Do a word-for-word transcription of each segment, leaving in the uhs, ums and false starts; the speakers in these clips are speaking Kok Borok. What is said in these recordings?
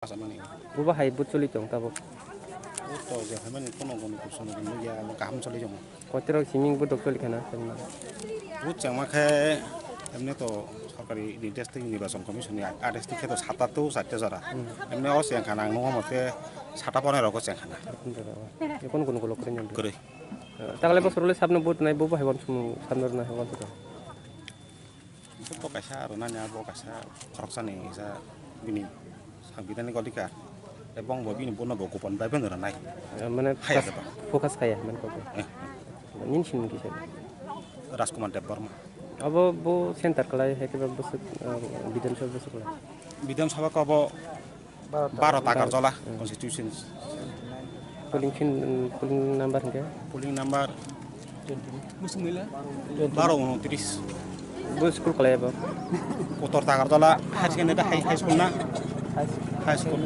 Samani. Buba hai but choli tong tabuk. But to je hai mani kono kono kusuno kono ya kaham choli jong. Kotirok siming but dok choli khana. But changma khe emne to sorkari ni district nirbachon commission ni a district khe to sata to chatta jora. Hmm. Emne o cheng khana ang nungo mote sata pone rogo cheng khana. Kono kono kolok kore nyam. Kore. Tagle bosor le sabno but nai buba hai wan sumu sabno nai wan sumu. Bo kaisa aro nani abo kaisa khoroksani kaisa bini sangbidhanik odhikar ebong bo bini bono bo gopon bai beno rwnai. Eh, mane hai focus, aro ba. Focus khaya mane kok. Eh. Nini sinmung kisa? Rajkumar Debbarma. Abo bo center kalai hai khe bo bwswk, ah, Bidhan Sabha bwswk kalai. Bidhan Sabha ko bo Baro Takarjala constituency. Polling pin, polling number hingke? Polling number baro unotris. Bo school kalai bo? Kotor Takarjala Higher Secondary High, High School na? High School.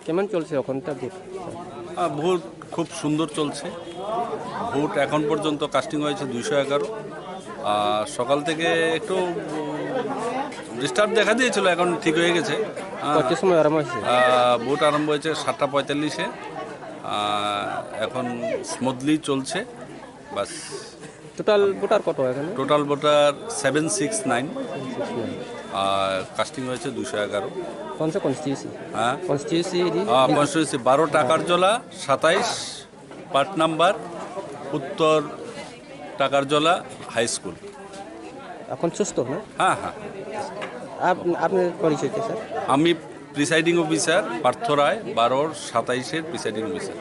কেমন চলছে ওখানটা ভোট? আহ, ভোট খুব সুন্দর চলছে। ভোট এখন পর্যন্ত কাস্টিং হয়েছে দুইশো এগারো। আর সকাল থেকে একটু ডিস্টার্ব দেখা দিয়েছিল, এখন ঠিক হয়ে গেছে। হ্যাঁ। কয়টার সময় আরম্ভ হয়েছে? আহ, ভোট আরম্ভ হয়েছে সাতটা পঁয়তাল্লিশে। আহ, এখন স্মুথলি চলছে। বাস। টোটাল ভোটার কত এখানে? Total voter seven six nine. আর কাস্টিং হয়েছে দুশো এগারো। কোন সে কনস্টিটিউয়েন্সি? হ্যাঁ? কনস্টিটিউয়েন্সি এটি? আহ, কনস্টিটিউয়েন্সি বারো টাকারজলা, সাতাইশ পার্ট নাম্বার, উত্তর টাকারজলা হাই স্কুল। এখন সুস্থ না? হ্যাঁ, হ্যাঁ। আপ-, আপনার পরিচয়টা, স্যার? আমি প্রিসাইডিং অফিসার পার্থ রায়, বারোর সাতাইশের presiding officer.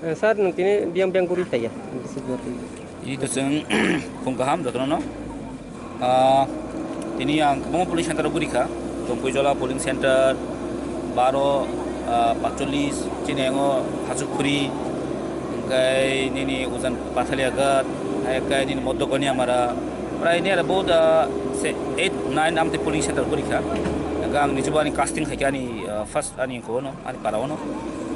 Eh, sir, nung tini biyang biyang guri thaya. Ini to chwng khum kaham jotono no. Ah, tini ang kwbangma polling center o guri kha. Tongpuijola polling center, baro, ah, patchollis, chini ango Hachukhuri, hwnkhe nini ujan Pathaliagat, hwnkhe nini Moddo Koniamara, prai near about, ah, se eight, nine amte polling center guri kha. Hwnkhe ang nijubo ani casting khaikha ani, ah, first ani kono, ani para ono,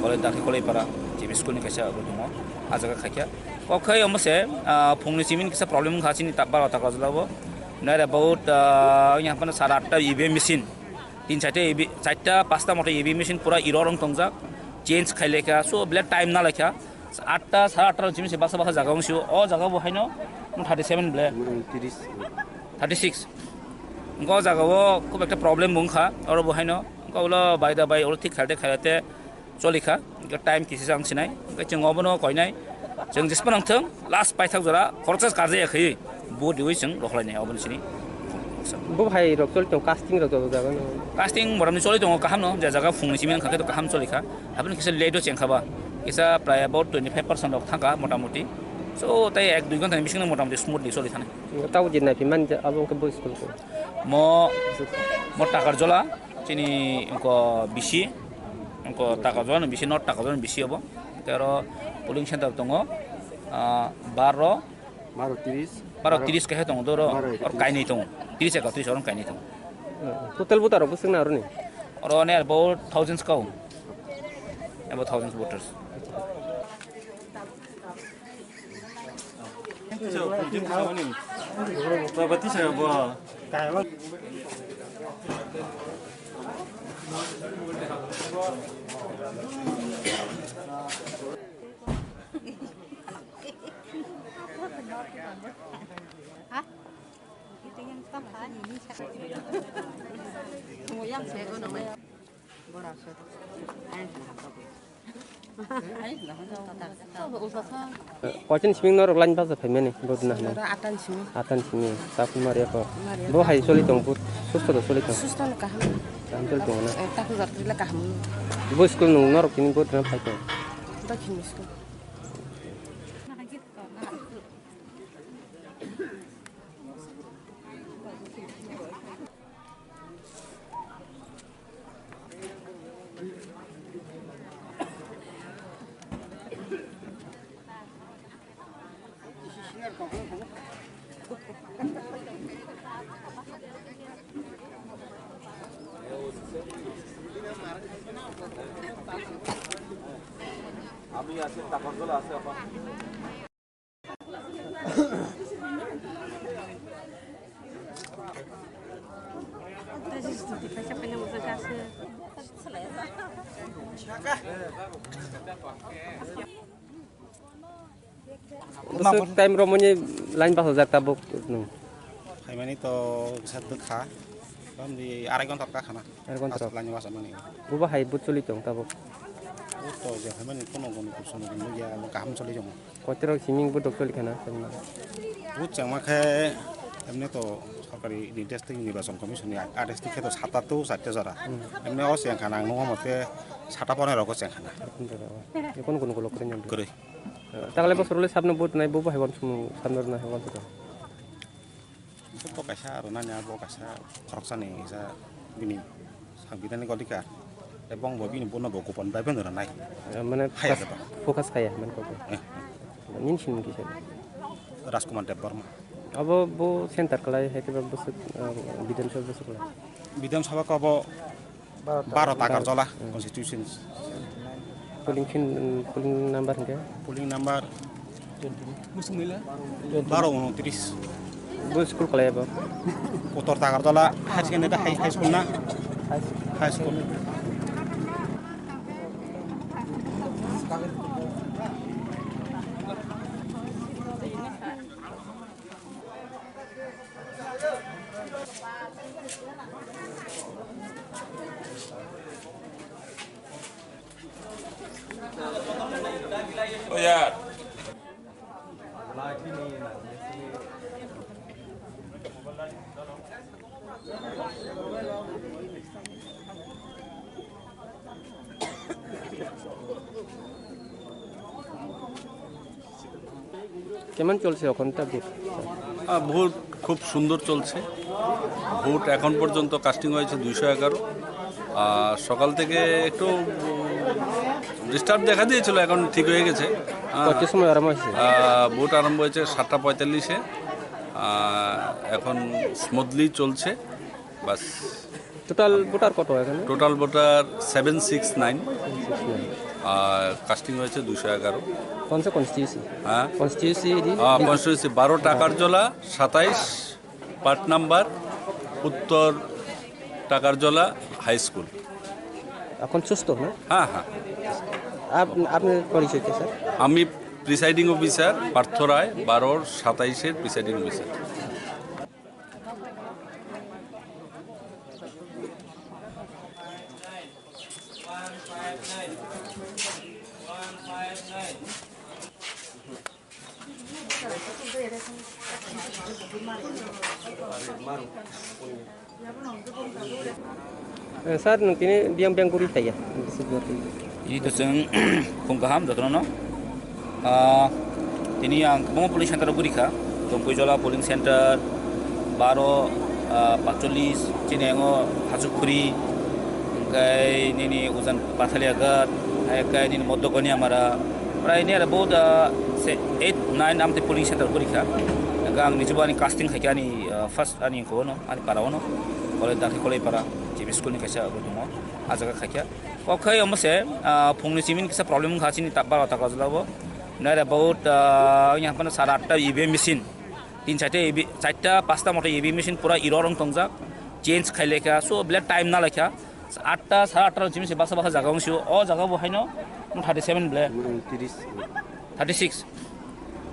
Kolai Dakhi Kolai para, J B school ni kaisa abo tongo, ah jaga khaikha. Kok khai omo se, ah, phungni chimini kisa problem wngkha chini ta-, baro Takarjala bo. Near about, ah, yang apa na sara atta E V M machine. Tin charta E V, charta pasta moto E V M machine pura error wng tongjak. Change khai lekha, so belai time na lekha. Atta, sara atta chimini se basa basa jaga wng sio. O jaga bo haino thirty seven ble. Thirty six. Wngkha o jaga o khub ekta problem bo wngkha. Oro bo haino. Wngkha ulo bai da bai oro thik khaide khaide. Choli kha, hwnkhe time kisa ang sinai, hwnkhe chwng obono koinai, chwng jespa nang thung, last paithak jora khoroksa karjaya khaiwi, bo diwi chwng rohorlainai oboni sini. Bo hai rok choli tong, casting rok joto jaga no. Casting motamoti choli tongo kaham no, je jaga phungni simi wngkha khe to kaham choli kha, haboni kisa late o chengkha ba, kisa prai about twenty five percent rok thangkha motamoti, so tei ek dui ghonta ni bisingo motamoti smoothly choli thani. Tabo je naiphimani abo wngkha bo school ko. Mo, mo Takarjola. Chini wngkha bisi, wngkha Takarjala ni bisi, North Takarjala ni bisi obo. Tei oro polling center tongo, ah, baro, baro tiris, baro tiris kaisa tongo, doro, baro or kainwi tongo, tiris ekatris oro kainwi tongo. Total voter rok bwswk na aroni? Oro near about thousands kau, about thousands voters. Koichani simi norok line bacha phaimani, vote na hwnwi? Ata ni simi. Ata ni simi, Takhumari ako. Bo hai choli tong, vote susto to choli tong? Susto no kaham. Kaham choli tong na? Eh, takhuk jor tila kaham. Bo school nung norok tini vote na phai tong? Dakhini school. আমি আছি, তাকরতলা আছে এখন। Bwswk time romoni line bachajak tabuk nwng? Phaimani to kisa twkha, bamdi arai ghonta rok kakhana. Arai ghonta rok. Line bachamani. Bubo hai vote choli tong tabuk? Vote to je phaimani kono goni kusumo gini ya, kaham choli tongo. Koitorok siming bo doctor likhana. Buchangma khe emni to sorkari ni district nirbachon commission ni R S T khe to sata to chatta jora. Hmm. Emni o chengkhana ang nukha mote sata ponero ko chengkhana. Kono kono kolok kore nyamdi. Kore. Takle bosor le sabno vote nai bo bo hai wan sumu sabno na hai wan to. Bo kaisa aro nani abo kaisa khoroksani kaisa bini sangbidanik odhikar, ebong bo bini bono bo gopon bai phano rwnai. Eh, mane hai focus, ado ba. Focus khaya, mane kok. Eh. Nini sinmung kisa? Rajkumar Debbarma. Abo bo center kalai, hai khe ba bwswk, ah, Bidhan Sabha bwswk kalai? Bidhan Sabha ko abo Baro Takarjala constituency. Polling fin-, polling number hingke? Polling number baro unotris. Bo school kalai bo? Kotor Takarjala High Secondary, High, High School na? High School. কেমন চলছে ওখানটা ভোট? আহ, ভোট খুব সুন্দর চলছে। ভোট এখন পর্যন্ত কাস্টিং হয়েছে দুইশো এগারো। আর সকাল থেকে একটু ডিস্টার্ব দেখা দিয়েছিল, এখন ঠিক হয়ে গেছে। হ্যাঁ। কত সময় আরম্ভ হয়েছে? আহ, ভোট আরম্ভ হয়েছে সাতটা পঁয়তাল্লিশে। আহ, এখন স্মুথলি চলছে। বাস। টোটাল ভোটার কত এখানে? Total voter seven six nine. আর কাস্টিং হয়েছে দুশো এগারো। কোন সে কনস্টিটিউয়েন্সি? হ্যাঁ? কনস্টিটিউয়েন্সি এটি? আহ, কনস্টিটিউয়েন্সি বারো টাকারজলা সাতাইশ, পার্ট নাম্বার উত্তর টাকারজলা হাই স্কুল। এখন সুস্থ না? হ্যাঁ, হ্যাঁ। আপ-, আপনার পরিচয় কি, স্যার? আমি প্রিসাইডিং অফিসার পার্থ রায়, বারোর সাতাইশের presiding officer. Eh, sir, nung tini biyang biyang guri thaya. Ini to chwng khung kaham jotono no. Ah, tini ang kwbangma polling center o guri kha. Tongpuijola polling center, baro, ah, patchollis, chini ango Hachukhuri, hingkai nini ujan Pathaliagat, hingkai nini Moddo Koniamara. Prai ni aro bahut, ah, se eight, nine amte polling center guri kha. Hingkhe ang nijibo ani casting khaikha ani, ah, first ani kono, ani para ono. Kole dakhe Kolaipara, G B school ni kaisa abo tongo. Ah jaga khaikha. Kok khai omo se, ah, phungni simi kisa problem wngkha chini ta-, baro Takarjala o. Nai aro bahut, ah, wngya haphano sara atta E V M machine. Tin charta E V, charta pasta moto E V M machine pura error wng tongjak. Change khailekha. So, belai time nalaikha. Atta, sara atta rok chimse basa basa jaga wng sio. O jaga bo haino thirty seven ble. Thirty six.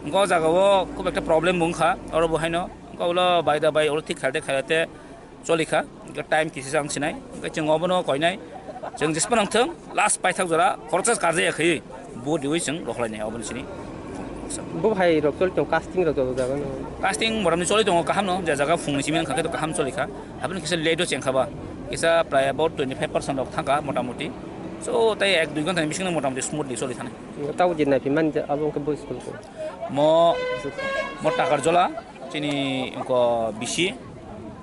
Wngkha o jaga o khub ekta problem wngkha. Oro bo haino. Wngkha ulo bai da bai oro thik khaite khaite. Cholikha, hingke time kisi jang sinai, hingke chwng obono koinai, Chwng jespa nang thung, last paithak jora khoroksa karjaya khaiwi vote riwi chwng rohorlainai, oboni sini. Bo hai rok choli tong, casting rok joto jaga no. Casting motamni choli tongo kaham no, je jaga phungni simi wngkha khe to kaham choli kha. Habini kisa late o chengkha ba, kisa prai about twenty five percent rok thangkha motamoti. So, tai ek dui ghonta ni bisingo motamoti smoothly choli thani. Tabo je naiphimani je abo wngkhe bo school ko. Mo, mo Takarjola, chini wngkha bisi,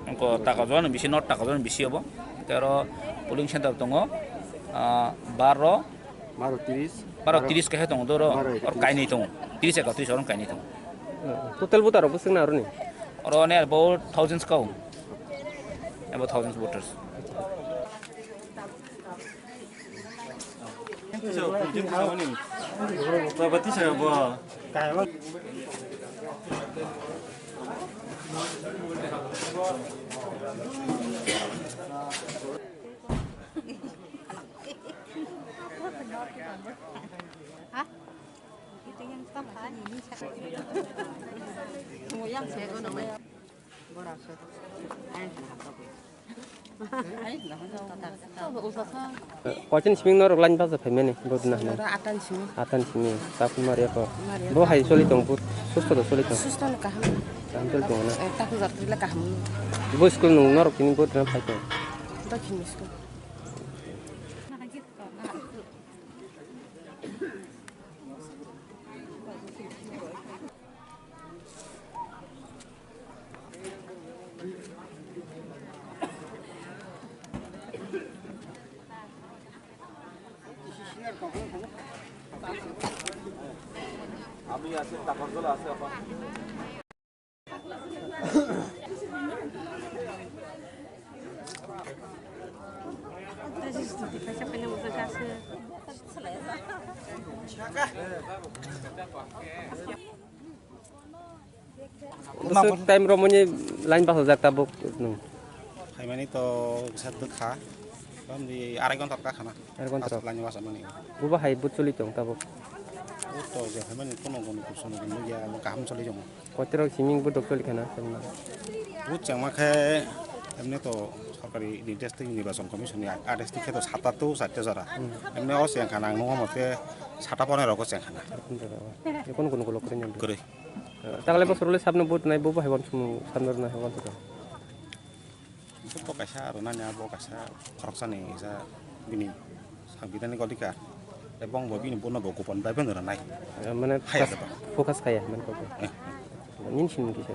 wngkha Takarjola ni bisi, North Takarjola ni bisi obo. Tei oro polling center tongo, ah, baro, Baro tiris. Baro tiris kaisa tongo, doro, baro oro ekatris. Kainwi tongo. Tiris ekatris oro kainwi tongo. Total voter rok bwswk na aroni? Oro near about thousands kau. About thousands voters. Koichani simi norok line basa phaimani, vote na hinwi? Ata ni simi. Ata ni simi, ta phunma rwkha. Bo hai choli tong, vote susto da choli tong? Susto no kaham. Kaham choli tong na? Eh, ta pujar tila kaham. Bo school nung norok tini vote na phai tong? Dokhini school. আমি আছি, তাকরজলা আছে এখন। Bwswk time romoni line bachajak tabuk nwng? Phaimani to kisa bwkha, tamni arai ghonta rok khana. Arai ghonta rok? Line bachajak mani. Bubo hai but choli tong tabuk? But to je phaimani kono kono kusuno nukya, kaham choli tongo. Kotorok siming budok choli khana? But chengma khe emni to sorkari nirdeshtwi nirbachon commission ni adeshtwi khe to satta to chatta jora. Hmm. Emni o cheng khana ang nukma mote satta ponero ko cheng khana. Satta ponero. Kono kono kolok kwrwi nang. Kwrwi. Tagle bosor le sabno but nai bo bahai wan sumu sabno nai wan to. Bo kaisa aro nani abo kaisa khoroksani ja bini sangbidanik odhikar. Ebong bo bini bono bo kupon bai beno rwnai. Eh, mane hai focus, ado ba. Focus kaya, mane kok. Eh. Nini simung kisa?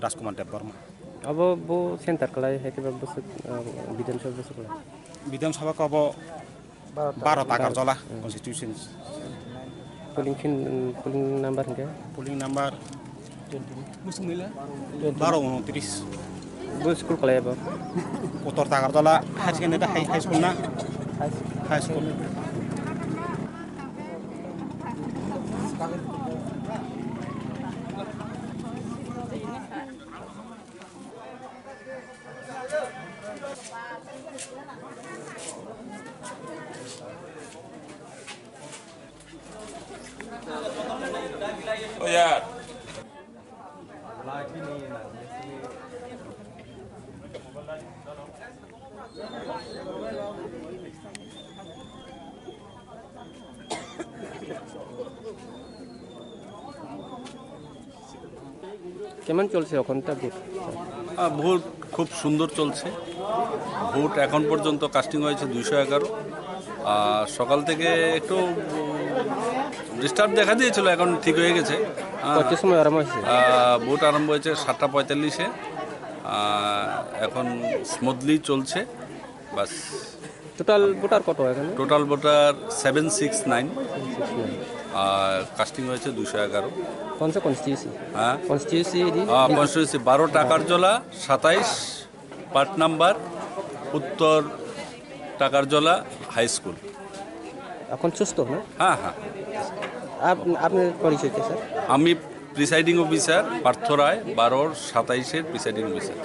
Rajkumar Debbarma. Abo bo center kalai, hai khe ba bwswk, ah, Bidhan Sabha bwswk kalai? Bidhan Sabha ko abo baro ta Karjola constituency. Polling khin, polling number hingke? Polling number baro unotris. Bo school kalai abo? Uttor Takarjala High Secondary, High, High School na? High School. High School. কেমন চলছে ওখানটা ভোট? আহ, ভোট খুব সুন্দর চলছে। ভোট এখন পর্যন্ত কাস্টিং হয়েছে দুইশো এগারো। আর সকাল থেকে একটু ডিস্টার্ব দেখা দিয়েছিল, এখন ঠিক হয়ে গেছে। আহ, কত সময় আরম্ভ হয়েছে? আহ, ভোট আরম্ভ হয়েছে সাতটা পঁয়তাল্লিশে। আহ, এখন স্মুথলি চলছে। বাস। টোটাল ভোটার কত এখানে? Total voter seven six nine. Seven six nine. আর কাস্টিং হয়েছে দুশো এগারো। কোন সে কনস্টিটিউয়েন্সি? হ্যাঁ। কনস্টিটিউয়েন্সি এটি? আহ, কনস্টিটিউয়েন্সি বারো টাকারজলা সাতাইশ, পার্ট নাম্বার উত্তর টাকারজলা হাই স্কুল। এখন সুস্থ না? হ্যাঁ, হ্যাঁ। আপ-, আপনার পরিচয়টা, স্যার? আমি প্রিসাইডিং অফিসার পার্থ রায়, বারোর সাতাইশের presiding officer.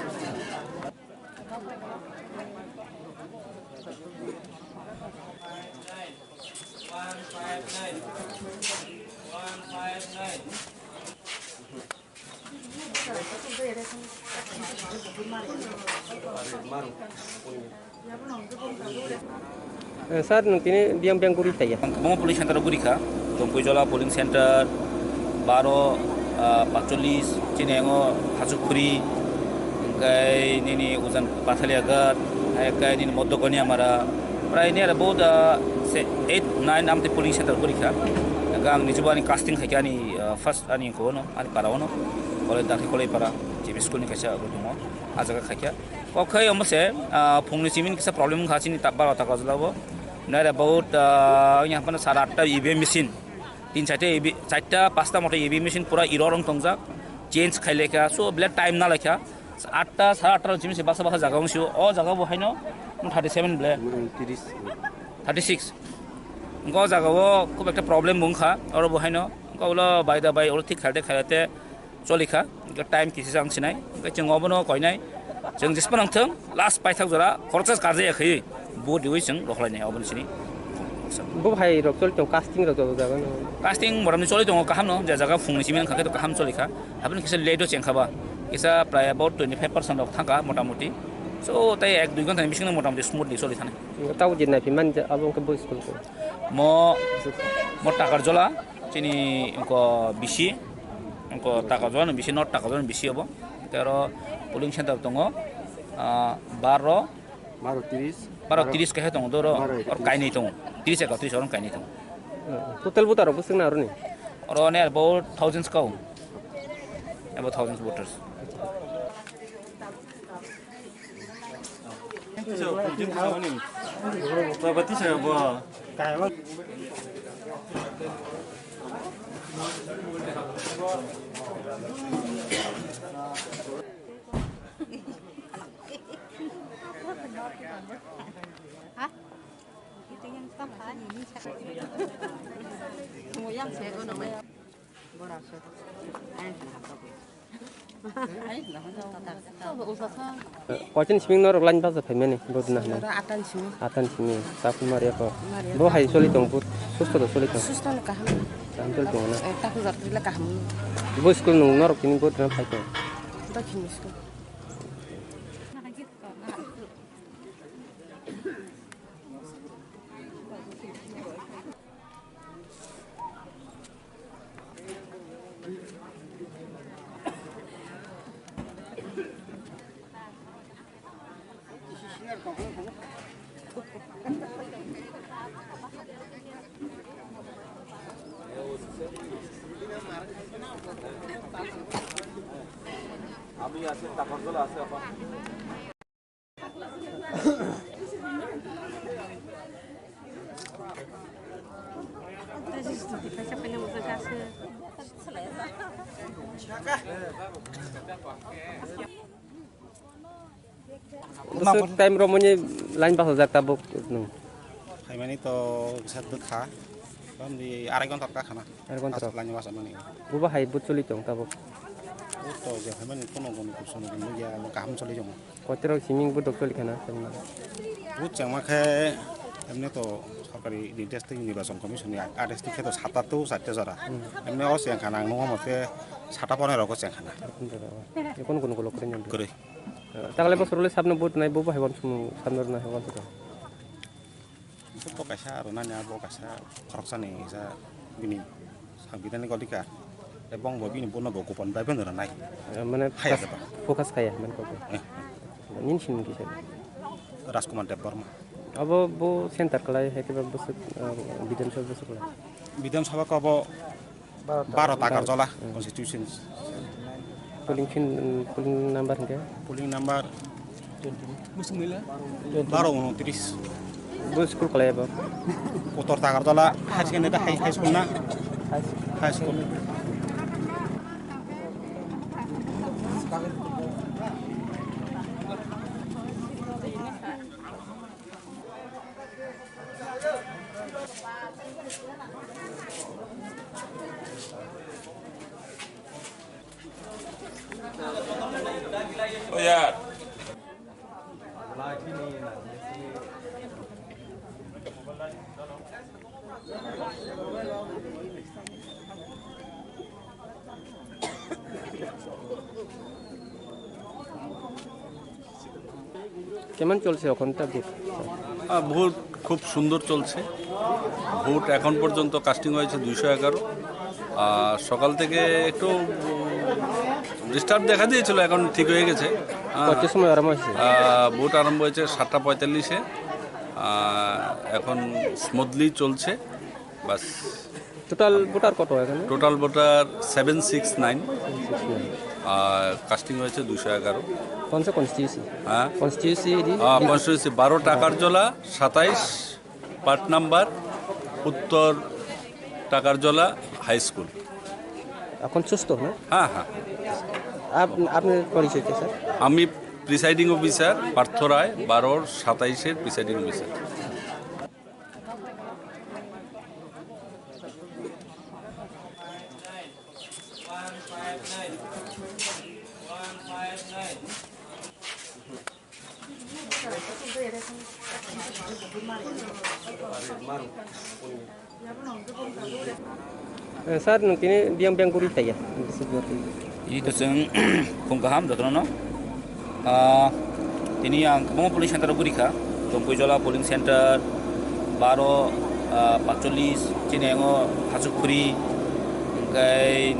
Eh, sir, nwng tini biyang biyang guri taiya? Omo polling center guri kha, Jompuijola polling center, baro, ah, patchollis, chini yango Hachukhuri, hingkai nini ujan Pathaliagat, hingkai nini Moddo Koniamara, prai ni aro bahut, ah, se eight, nine amte polling center guri kha. Hingke ang nijibo ani casting khaikha ani, ah, first ani kono, ani para ono, Kolai Dakhi Kolai para, G B school ni kaisa abo tongo, ah jaga khaikha. Kok khai omo se, ah, phungni simi kisa problem wngkha chini ta-, baro Takarjala o. Nai re bahut, ah, wngya haphano sara atta E V M machine. Tin charta E V, charta pasta moto E V M machine pura error wng tongjak. Change khai lekha. So, belai time na lekha. Atta, sara atta simi se basa basa jaga wng sio. O jaga bo haino thirty seven ble. Thirty six. Wngkha o jaga o khub ekta problem wngkha. Oro bo haino. Wngkha ulo bai da bai oro thik khaide khaide. Choli kha, hingke time kisi jang sinai, hingke chwng obono koinai, chwng jespa nang thung, last paithak jora, khoroksa karjaya khaiwi, vote riwi chwng rohorlainai oboni sini. Bo hai rok choli tong, casting rok joto jaga no. Casting motamoti choli tongo kaham no, je jaga phungni simi wngkha khe to kaham choli kha, haboni kisa late o chengkha ba, kisa prai about twenty five percent rok thangkha motamoti, so tei ek dui ghonta ni bisingo motamoti smoothly choli thani. Tabo je naiphimani je abo wngkha bo school ko. Mo, mo Takarjola, chini wngkha bisi, wngkha Takarjola ni bisi, North Takarjola ni bisi obo. Tei oro polling center tongo, ah, baro, baro tiris, baro tiris kaisa tongo, doro baro ekatrish. Oro kainwi tongo, tiris ekatrish oro kainwi tongo. Total voter rok bwswk na aroni? Oro ne about thousands kau, about thousands voters. Koichini simi norok line basa phaimani vote na hwnwi? Ata ni simi. Ata ni simi, ta phunmari ako. Bo hai choli tong, bo susto do choli tong? Susto no kaham. Kaham choli tong na? Eh, ta phunjar tila kaham. Bo school nung norok tini vote na phai tong? Dakhini school. আমি আছি, তাপসদল আছে, আপা। Bwswk time romoni line bachajak tabuk nwng? Phaimani to kisa bwkha, tamni arai ghonta rok kakhana. Arai ghonta rok. Line bachajak mani. Bubo hai vote choli tong tabuk? Vote to je phaimani kono goni kusuno goni ya kaham choli tongo. Koitorok siming budok choli khana, chwngno? Bud chengma khe, emni to sorkari ni district nirbachon commission ni address khe to sata to chatta jora. Hmm. Emni o cheng khana ang nukma mote sata ponero ko cheng khana. Kono kono kolok kwrwi nang. Kwrwi. Tagle bosor le sabno bud nai, bo bo hai wan sumung sabno nai wan to. Bo kaisa aro nani abo kaisa khoroksani kaisa bini sangbidhanik odhikar. Ebong bo bini bono bo kupon bai phano rwnai. Eh, mane hai focus, aro ba. Focus khaya, mane kok. Eh. Nini simung kisa? Rajkumar Debbarma. Abo bo center kwlai, hai khe ba bwswk, ah, Bidhan Sabha bwswk kwlai? Bidhan Sabha ko abo Baro Takarjala constituency. Polling fin-, polling number hingke? Polling number baro unotris. Bo school kwlai bo? Uttor Takarjala High Secondary, High, High School na? High School. High School. কেমন চলছে ওখানটা ভোট? আহ, ভোট খুব সুন্দর চলছে। ভোট এখন পর্যন্ত কাস্টিং হয়েছে দুইশো এগারো। আর সকাল থেকে একটু ডিস্টার্ব দেখা দিয়েছিল, এখন ঠিক হয়ে গেছে। হ্যাঁ। কত সময় আরম্ভ হয়েছে? আহ, ভোট আরম্ভ হয়েছে সাতটা পঁয়তাল্লিশে। আহ, এখন স্মুথলি চলছে। বাস। টোটাল ভোটার কত এখানে? Total voter seven six nine. আর কাস্টিং হয়েছে দুশো এগারো। কোন সে কনস্টিটিউয়েন্সি? হ্যাঁ। কনস্টিটিউয়েন্সি এটি? আহ, কনস্টিটিউয়েন্সি বারো টাকারজলা সাতাইশ পার্ট নাম্বার, উত্তর টাকারজলা হাই স্কুল। এখন সুস্থ না? হ্যাঁ, হ্যাঁ। আপ-, আপনার পরিচয় কি, স্যার? আমি প্রিসাইডিং অফিসার পার্থ রায়, বারোর সাতাইশের presiding officer. Eh, sir, nung tini biyang biyang guri taya. Ini to chwng phung kaham jotono no. Ah, tini ang kwbangma polling center o guri kha. Tongpuijola polling center baro, ah, patchollis, chini ango Hachukpuri, hwnkhe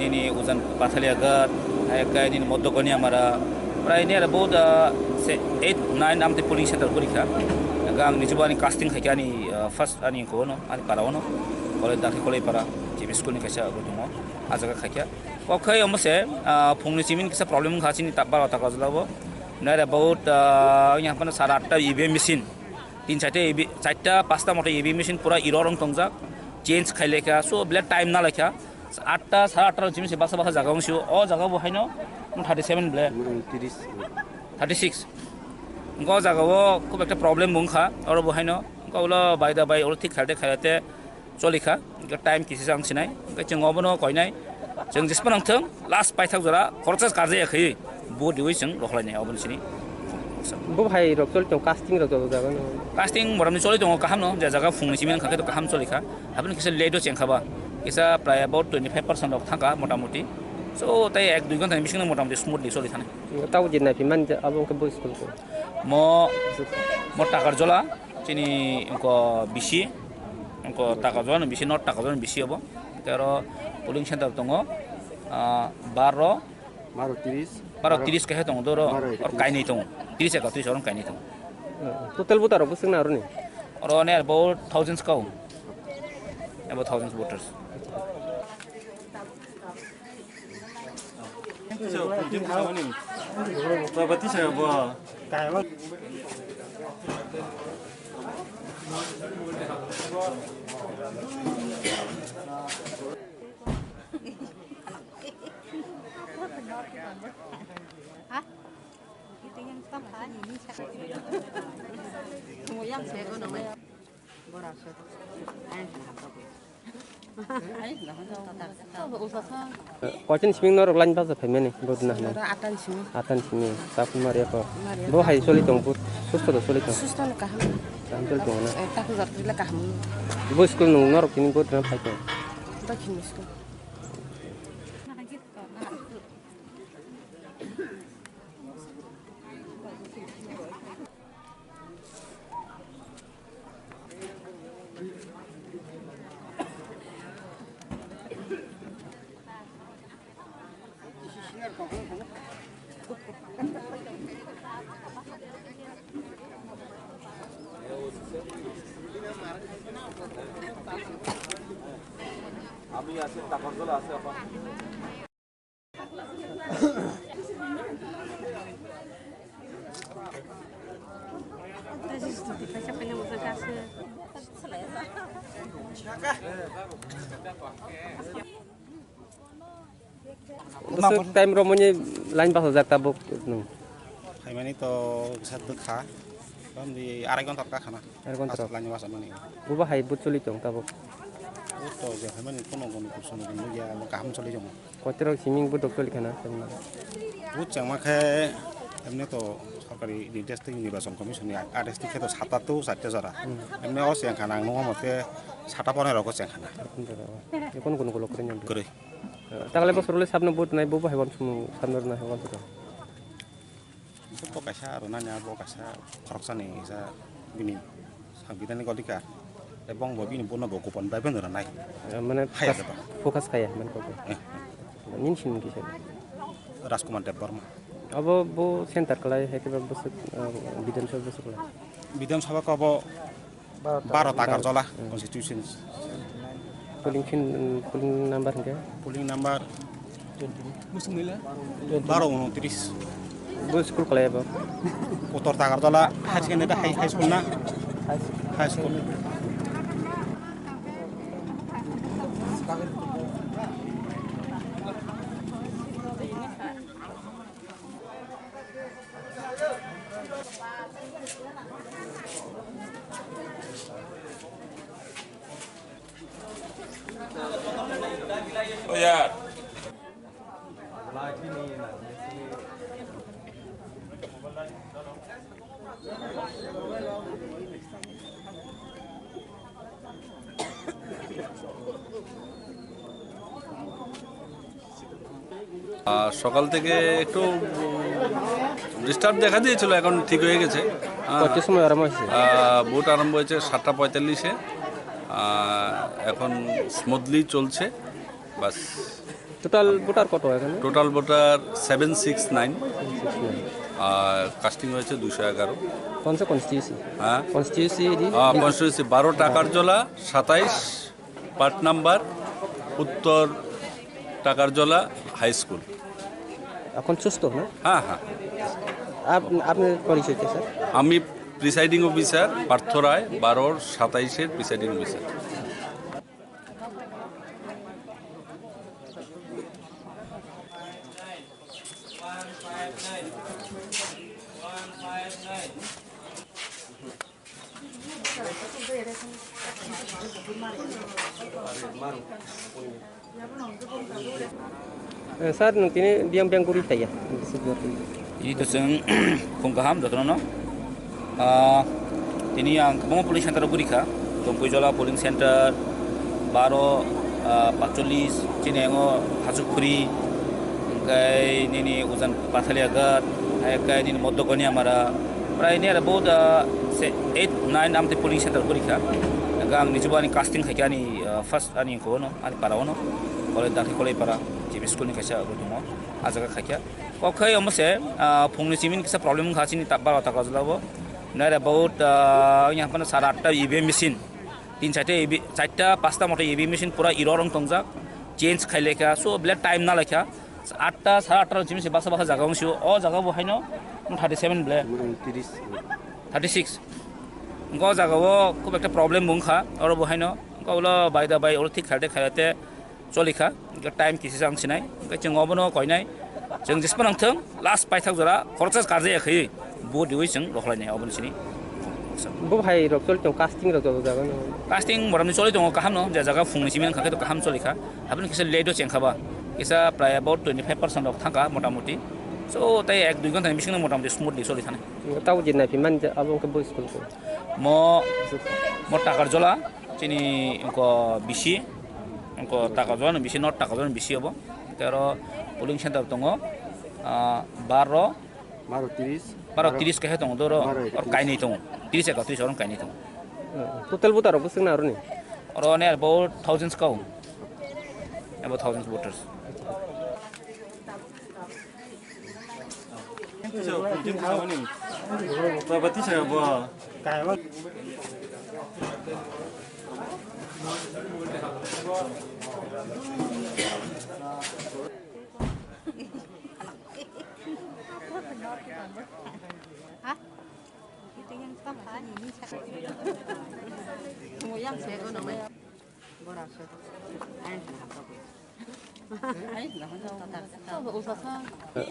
nini ujan Pathaliagat, hwnkhe nini Modokoniamara, prai near about, ah, se-, eight, nine amte polling center guri kha. Hwnkhe ang nijubo ani casting khaikha ani, ah, first ani kono, ani para ono, Kolai Dakhi Kolai para, G B school ni kaisa abo tongo, ah jaga khaikha. Kok khai omo se, ah, phungni chiming kisa problem wngkha chini ta-, baro Takarjala bo. Near about, ah, yang hapano sara atta E V M machine. Tin charta E V, charta pasta moto E V M machine pura iro rong tongjak. Change khai lekha. So, bele time na lekha. Atta, sara atta chiming se basa basa jaga wngsio. O jaga bo haino thirty seven bele. Thirty six. Ngo jaga o khub ekta problem wngkha. Oro bo haino. Ngo ulo bai da bai, oro thik khaite khaite. Choli kha, hwnkhe time kisi jang sinai, hwnkhe chwng obono koinai, chwng jespa nang thung, last paithak jora khoroksa karjaya khe, bo diwi chwng rohorlainai oboni sini. Bo hai rok choli tong, casting rok joto jaga no. Casting motamni choli tongo kaham no, je jaga phungni simi wngkha khe to kaham choli kha, haboni kisa late o chengkha ba, kisa prai about twenty five percent rok thangkha motamoti, so tei ek dui ghonta ni bisingo motamoti smoothly choli thani. Tabo je naiphimani abo wngkhe bo school ko. Mo, mo Takarjola. Chini wngkha bisi, wngkha Takarjala ni bisi, North Takarjala ni bisi obo. Tei oro polling center tongo, ah, baro, baro tiris, baro tiris kaisa tongo, doro, baro oro kainwi tongo, tiris ekatris oro kainwi tongo. Total voter rok bwswk na aroni? Oro near about thousands kau, about thousands voters. Koichani simi norok line basa phaimani vote na hwnwi? Ata ni simi. Ata ni simi, tak mari ako. Mari ako. Bo hai choli tong, vote susto to choli tong? Susto no kaham. Kaham choli tong na? Eh, tak jar tila kaham. Bo school nung norok tini vote na phai tong? Dakhin school. আমি আছি, তাপসদল আছে এখন। Usuk time romoni line basa jak tabuk nung. Phaimani to kisa twkha, bamdi arai ghonta rok kakhana. Arai ghonta rok. Line basa mani. Buba hai but choli tong tabuk. But to je phaimani kono goni kusumo gini ya, kaham choli jong. Kotorok siming but choli khana. But changma khe emni to sorkari ni district nirbachon commission ni R S T khe to sata to chatta jora. Hmm. Emni o cheng khana ang nungma mote sata ponero ko cheng khana. Kono kono kolok kore nyamdi. Kore. Tagle bosor le sabno but nai, bo bo hai wan sumu sabno nai wan sumu. Bo kaisa rwnani abo kaisa khoroksani kaisa bini sangbidhanik adhikar. Tei bongbo bini bono bo gopon bai phano rwnai. Eh, mane Hai focus, ado ba. Focus khaya, mane kok. Eh, eh. Nini simung kisa? Rajkumar Debbarma. Abo bo center kalai, hai khe ba bwswk, ah, Bidhan Sabha bwswk kalai? Bidhan Sabha ko abo Baro Takarjala constituency. Polling pin, polling number hingke? Polling number baro unotris. Bo school kalai bo? Uttor Takarjala High Secondary, High, High School na? High School. আহ, সকাল থেকে একটু ডিস্টার্ব দেখা দিয়েছিল, এখন ঠিক হয়ে গেছে। হ্যাঁ। কত সময় আরম্ভ হয়েছে? আহ, ভোট আরম্ভ হয়েছে সাতটা পঁয়তাল্লিশে। আহ, এখন স্মুথলি চলছে। বাস। টোটাল ভোটার কত এখানে? Total voter seven six nine. Seven six nine. আর কাস্টিং হয়েছে দুশো এগারো। কোন সে কনস্টিটিউয়েন্সি? হ্যাঁ। কনস্টিটিউয়েন্সি এটি? আহ, কনস্টিটিউয়েন্সি বারো টাকারজলা, সাতাইশ পার্ট নাম্বার, উত্তর টাকারজলা হাই স্কুল। এখন সুস্থ না? হ্যাঁ, হ্যাঁ। আপ-, আপনার পরিচয়টা, স্যার? আমি প্রিসাইডিং অফিসার পার্থ রায়, বারোর সাতাইশের presiding officer. Eh, sir, nwng tini biyang biyang guri taiya? Ini to chwng phung kaham jotono no. Ah, tini ang kwbangma polling center o guri kha. Tongpuijola polling center, baro, ah, patchollis, chini yango Hachukhuri, hwnkhe nini ujan Pathaliagat, hwnkhe nini Moddo Koniamara, prai near about, ah, se eight, nine amte polling center guri kha. Hwnkhe ang nijubo ani casting khaikha ani, ah, first ani kono, ani para ono, Koloi Dakhi Koloi para, G B school ni kaisa abo tongo, ah jaga khaikha. Kok khai omo se, ah, phungni simi kisa problem wngkha chini ta-, baro Takarjala o. Near about, ah, wngya haphano sara atta E V M machine. Tin charta E V, charta pasta moto E V M machine pura error wng tongjak. Change khai lekha, so belai time na lekha. Atta, sara atta rok chimi se baksa baksa jaga wng sio. O jaga bo haino thirty seven belai. Thirty six. Wngkha o jaga o khub ekta problem wngkha. Oro bo haino. Wngkha ulo bai da bai oro thik khaide khaide. Choli kha, hwnkhe time kisa se ang sinai, hwnkhe chwng obono koinai, chwng jespa nang thung, last paithak jora khoroksa karjaya khaiwi, bo riwi chwng rokhlainai obono sini. Bo hai rok choli tong, casting rok joto jaga no? Casting motamoti choli tongo kaham no, je jaga phungni simi wngkha khe to kaham choli kha, haboni kisa late o chengkha ba, kisa prai about twenty five percent rok thangkha motamoti, so tei ek dui ghonta ni bisingo motamoti smoothly choli thanai. Tabo je naiphimani je abo wngkha bo school ko? Mo, mo Takarjola, chini wngkha bisi, wngkha Takarjola ni bisi, North Takarjola ni bisi obo. Tei oro polling center tongo, ah, baro, Baro tris. Baro tris kaisa tongo, doro, Baro or ekatris. Kainwi tongo, tris ekatris oro kainwi tongo. Total voter rok bwswk na aroni? Oro near about thousands kau, about thousands voters.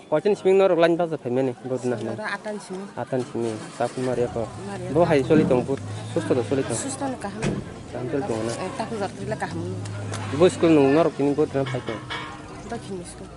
Koichani simi norok line bajak phaimani, vote rwna hwnwi? Ata ni simi. Ata ni simi, takhuk Maria ko. Maria. Bo hai choli tong, vote susto do choli tong? Susto no kaham. Kaham choli tong na? Eh, takhuk jor twi le kaham. Bo school nung norok tini vote rwna phai tong? Dokhini school.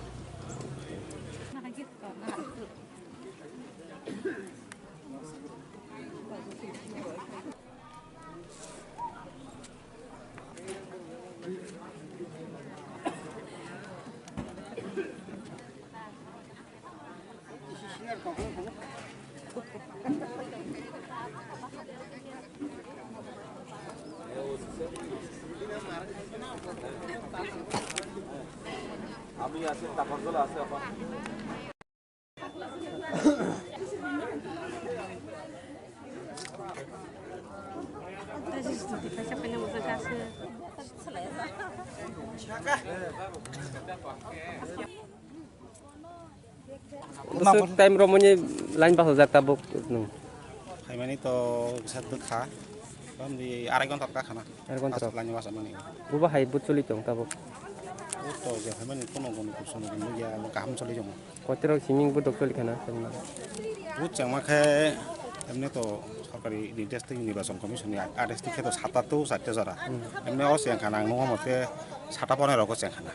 Bwswk time romoni line bachajak tabuk nwng? Phaimani to kisa bwkha, tamni arai ghonta ta khana. Arai ghonta ta. Line bachajak mani. Bubo hai but choli tong tabuk? But to je phaimani kono kono kusum nukya, kaham choli tongo. Kotorok siming but choli khana? But chengma khe emni to sorkari ni district nirbachon commission ni R S T khe to sata to chatta jora. Hmm. Emni o cheng khana ang nukha mote sata ponero ko cheng khana.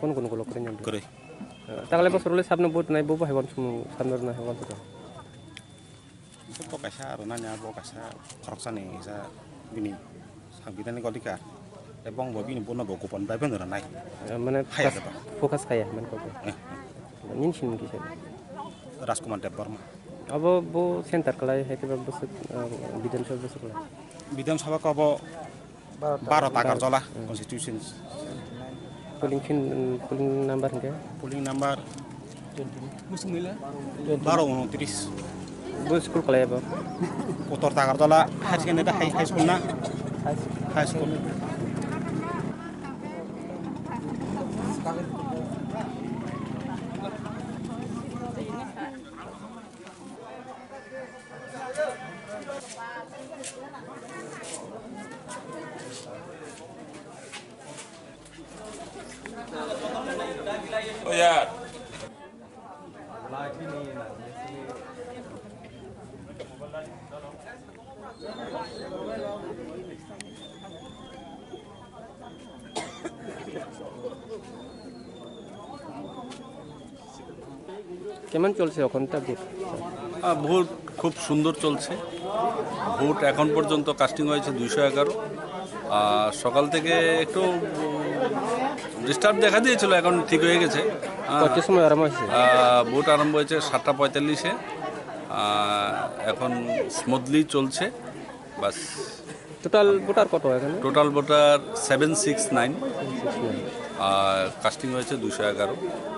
Kono kono kolok kwrwi nang. Kwrwi. Taklai bosor le sabno but nai, bo bo hai uansukmung sabno rwnai hai uansukha. Bo kaisa rwnani, abo kaisa khoroksani kisa bini sangbidhanik odhikar. Tei bongbo bini bono bo kupon bai phano rwnai. Mane haya focus, jeba. Focus khaya, mane kok. Eh. Nini simung kisa? Rajkumar Debbarma. Abo bo center kwlai, hai khe bo bwswk, ah, Bidhan Sabha bwswk kwlai? Bidhan Sabha ko abo Baro Takarjala constituency. Polling fin-, polling number hingke? Polling number baro unotris. Bo school kwlai abo? Kotor Takarjala High Secondary, High, High School na? High School. কেমন চলছে ওখানটা ভোট? আহ, ভোট খুব সুন্দর চলছে। ভোট এখন পর্যন্ত কাস্টিং হয়েছে দুইশো এগারো। আর সকাল থেকে একটু ডিস্টার্ব দেখা দিয়েছিল, এখন ঠিক হয়ে গেছে। আহ, কত সময় আরম্ভ হয়েছে? আহ, ভোট আরম্ভ হয়েছে সাতটা পঁয়তাল্লিশে। আহ, এখন স্মুথলি চলছে। বাস। টোটাল ভোটার কত এখানে? Total voter seven six nine. আর কাস্টিং হয়েছে দুশো এগারো।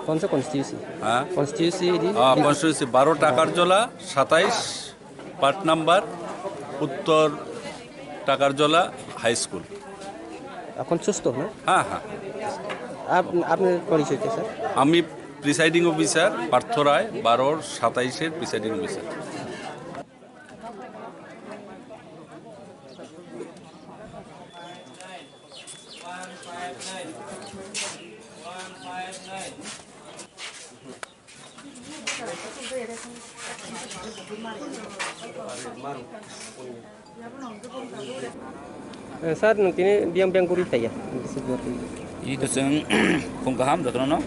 কোন সে কনস্টিটিউয়েন্সি? হ্যাঁ। কনস্টিটিউয়েন্সি এডি? আহ, কনস্টিটিউয়েন্সি বারো টাকারজলা সাতাইশ, পার্ট নাম্বার উত্তর টাকারজলা হাই স্কুল। এখন সুস্থ না? হ্যাঁ, হ্যাঁ। আপ-, আপনার পরিচয় কি, স্যার? আমি প্রিসাইডিং অফিসার পার্থ রায়, বারোর সাতাইশের presiding officer. Eh, sir, nwng tini biyang biyang guri phaiya? Ini to chwng khung kaham jotono no.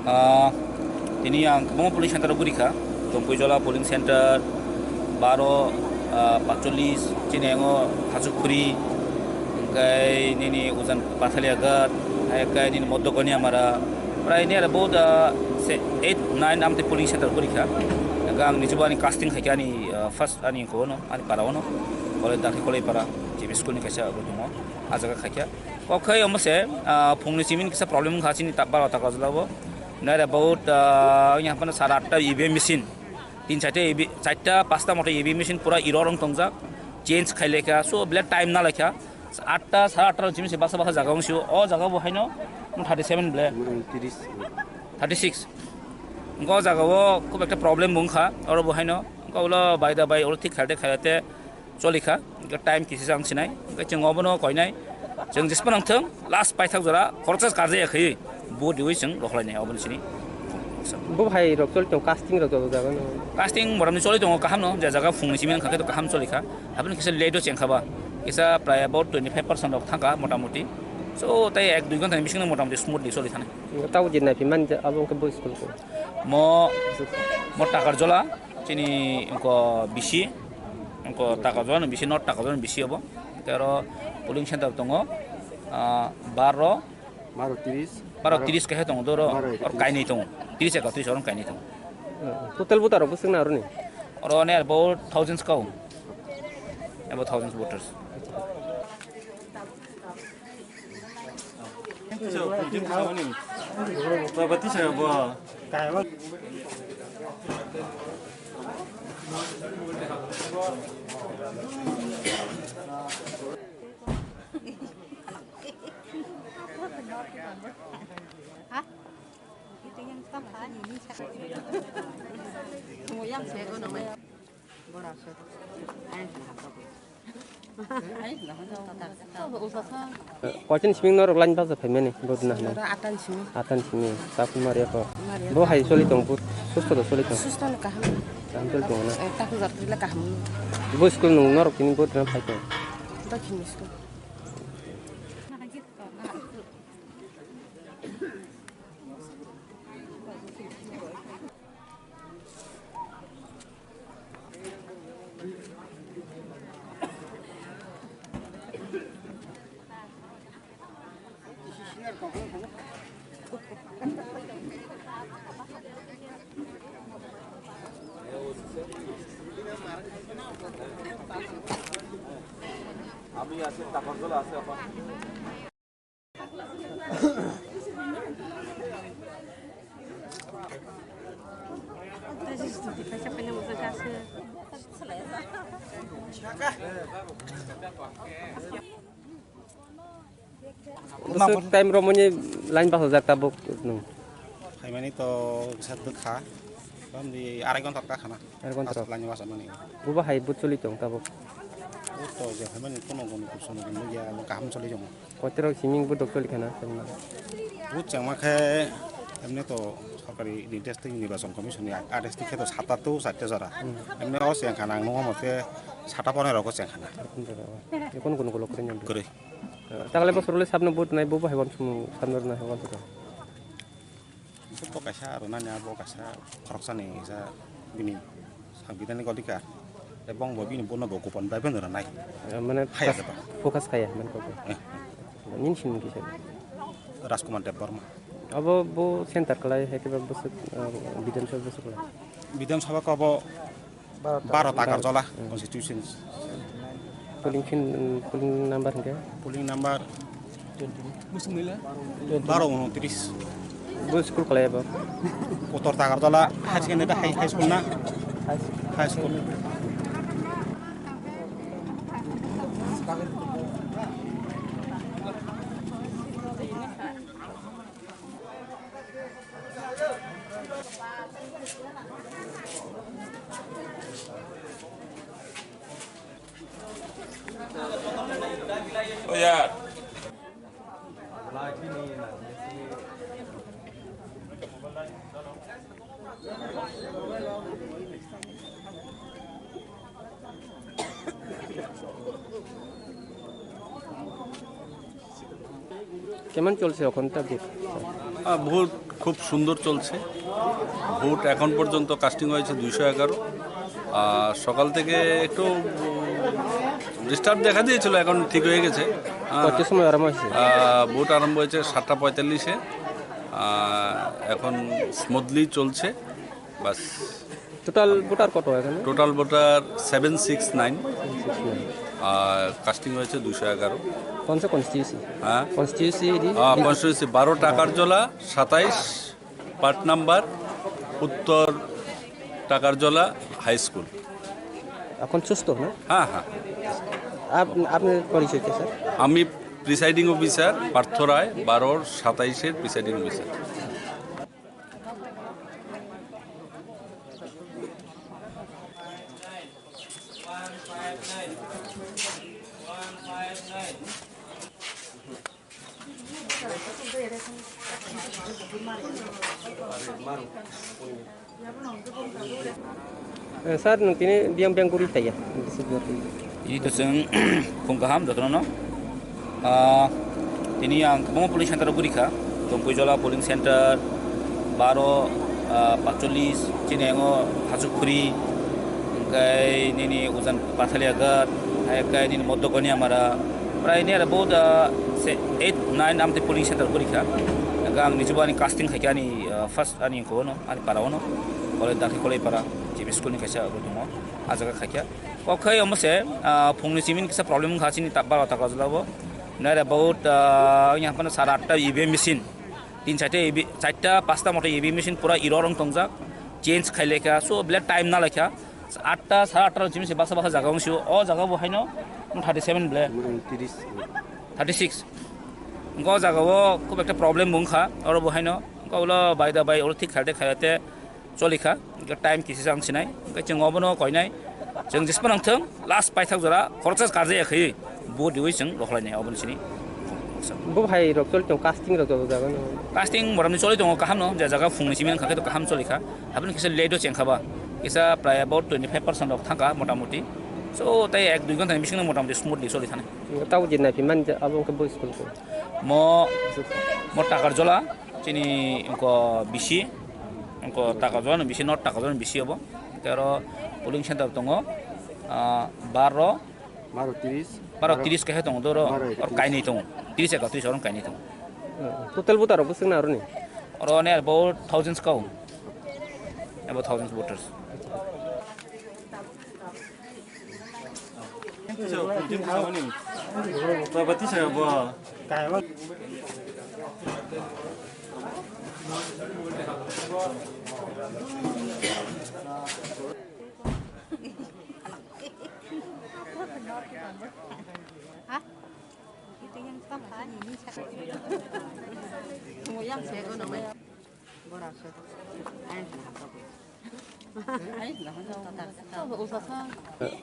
Ah, tini ang kwbangma polling center o guri kha. Tompuijola polling center, baro, ah, patchollis, chini ango Hachukhuri, hwnkhe nini ujan Pathaliagat, hai khe nini Moddo Koniamara. Prai ni aro bahut, ah, se eight, nine amte polling center guri kha. Hwnkhe ang nijibo ani casting khai kha ani, ah, first ani kono, ani para ono. Kole dakhe Kole para, G B school ni kaisa abo tongo. Ah jaga khai kha. Kok khai omo se, ah, phungni simi kisa problem wngkha chini ta-, baro Takarjala o. Nai re bahut, ah, wngya haphano sara atta E V M machine. Tin charta E V, charta pasta moto E V M machine pura error wng tongjak. Change khai lekha. So, bele time na lekha. Atta, sara atta simi se basa basa jaga wng sio. O jaga bo haino thirty seven bele. Thirty six. Wngkha o jaga o khub ekta problem bo wngkha. Oro bo haino. Wngkha ulo bai da bai oro thik khaide khaide. Choli kha, hwnkhe time kisa se ang sinai, hwnkhe chwng obono koinai, chwng jespa nang thung, last paithak jora khoroksa karjaya khaiwi, vote riwi chwng rohorlainai oboni sini. Bo hai rok choli tong, casting rok joto jaga no. Casting motamoti choli tongo kaham no, je jaga phungni simi wngkha khe to kaham choli kha, haboni kisa late o chengkha ba, kisa prai about twenty five percent rok thangkha motamoti, so tei ek dui ghonta ni bisingo motamoti smoothly choli thanai. Tabuk je naiphimani je abo wngkha bo school ko. Mo, mo Takarjola, chini wngkha bisi, wngkha Takarjola ni bisi, North Takarjola ni bisi obo. Tei oro polling center tongo, ah, baro, baro tiris, baro tiris kaisa tongo, doro, baro oro ekatris. Kainwi tongo, tiris ekatris oro kainwi tongo. Total voter rok bwswk na aroni? Oro near about thousands kau, about thousands voters. Koichini simi norok line basa phaimani, vote na hinwi? Ata ni simi. Ata ni simi, chakun maria ko. Maria. Bo hai choli tong, vote susto do choli tong. Susto no kaham. Kaham choli tong na. Eh, takhuk jat kila kaham. Bo school nung norok tini vote na phai tong. Dakhini school. আমি আছি, তাকরতলা আছে এখন। Bwswk time romoni line bachajak tabuk nwng? Phaimani to kisa dwkha, tamni arai ghonta ta khana. Arai ghonta rok. Line bachajak mani. Bubo hai vote choli tong tabuk? Vote to je phaimani kono kono kusuno nukya, kaham choli tongo. Koitorok siming budok choli khana, chwngno. Bud chengma khe, emni to sorkari ni district nirbachon commission ni A D C khe to sata to chatta jora. Hmm. Emni o cheng khana ang nukma mote sata ponero ko cheng khana. Kono kono kolok kwrwi nang. Kwrwi. Tagle bosor le sabno bud nai, bo bo hai wan sumu sabno nai wan sumu. Bo kaisa aro nani abo kaisa khoroksani ja bini sangbidhanik odhikar. Tei bongbo bini bono bo kupon bai phano rwnai. Eh, mane Hai focus, ada ba? Focus kaya, mane kok. Eh. Nini simung kisa? Rajkumar Debbarma. Abo bo center kalai, hai khe ba bwswk, ah, Bidhan Sabha bwswk kalai? Bidhan Sabha ko abo Baro Takarjola Hmm. constituency. Polling khin, polling number hingke? Polling number Baro unotris. Bo school kalai abo? Uttor Takarjola High Secondary, High, High School na? High School. High School. কেমন চলছে ওখানটা ভোট? আহ, ভোট খুব সুন্দর চলছে। ভোট এখন পর্যন্ত কাস্টিং হয়েছে দুইশো এগারো। আর সকাল থেকে একটু ডিস্টার্ব দেখা দিয়েছিল, এখন ঠিক হয়ে গেছে। হ্যাঁ। কত সময় আরম্ভ হয়েছে? আহ, ভোট আরম্ভ হয়েছে সাতটা পঁয়তাল্লিশে। আহ, এখন স্মুথলি চলছে। বাস। টোটাল ভোটার কত এখানে? Total voter seven six nine. আর কাস্টিং হয়েছে দুইশো এগারো। কোন সে কনস্টিটিউয়েন্সি? হ্যাঁ? কনস্টিটিউয়েন্সি এটি? আহ, কনস্টিটিউয়েন্সি বারো টাকারজলা সাতাইশ, পার্ট নাম্বার উত্তর টাকারজলা হাই স্কুল। এখন সুস্থ না? হ্যাঁ, হ্যাঁ। আপ-, আপনার পরিচয় কি, স্যার? আমি প্রিসাইডিং অফিসার পার্থ রায়, বারোর সাতাইশের presiding officer. Eh, sir, nwng tini biyang biyang guri taiya? Ini to chwng phung kaham jotono no. Ah, tini ang kwbangma polling center o guri kha. Tompuijola polling center, baro, ah, patchollis, chini yango Hachukpuri, hwnkhe nini Ujan Pathaliagat, hai khe nini Moddo Koniamara. Prai ni aro bahut, ah, se eight, nine amtwi polling center guri kha. Hwnkhe ang nijubo ani casting khai kha ani, ah, first ani kono, ani para ono. Kole dakhe Kolaipara, G B school ni kaisa abo tongo. Ah jaga khai kha. O khai omo se, ah, phungni simi kisa problem wngkha chini ta-, baro Takarjala o. Nai re bahut, ah, wngya haphano sara atta E V M machine. Tin charta A B, charta pasta moto A B machine pura error wng tongjak, change khai lekha, so bile time na lekha, atta, sare atta rok jimse baksa baksa jaga wng sio, o jaga bo haino thirty seven bile, thirty six. Wngkha o jaga o khub ekta problem bo wngkha, oro bo haino, wngkha ulo bai da bai oro thik khaide khaide, Choli kha, time kisa ang sinai, hingke chwng obono koinai, chwng jespa nang thung, last paithak jora, khoroksa karjaya khaiwi, bo diwi chwng rokhlainai oboni sini. Bo hai rok choli tong, casting rok jabo jaga no. Casting motamni choli tongo kaham no, je jaga phungni simi wngkha khe to kaham choli kha, haboni kisa late o chengkha ba, kisa prai about twenty five percent rok thangkha motamoti, so tei ek dui ghonta ni bisingo motamoti smoothly choli thani. Tabo je naiphimani je abo wngkha bo school ko. Mo, mo Takarjola, chini wngkha bisi, wngkha Takarjola ni bisi, North Takarjola ni bisi obo. Tei oro polling center tongo, ah, baro, baro tiris, baro tiris kaisa tongo, doro, baro oro ekatris. Kainwi tongo, tiris ekatris oro kainwi tongo. Total voter rok bwswk na aroni? Oro near about thousands kau, about thousands voters.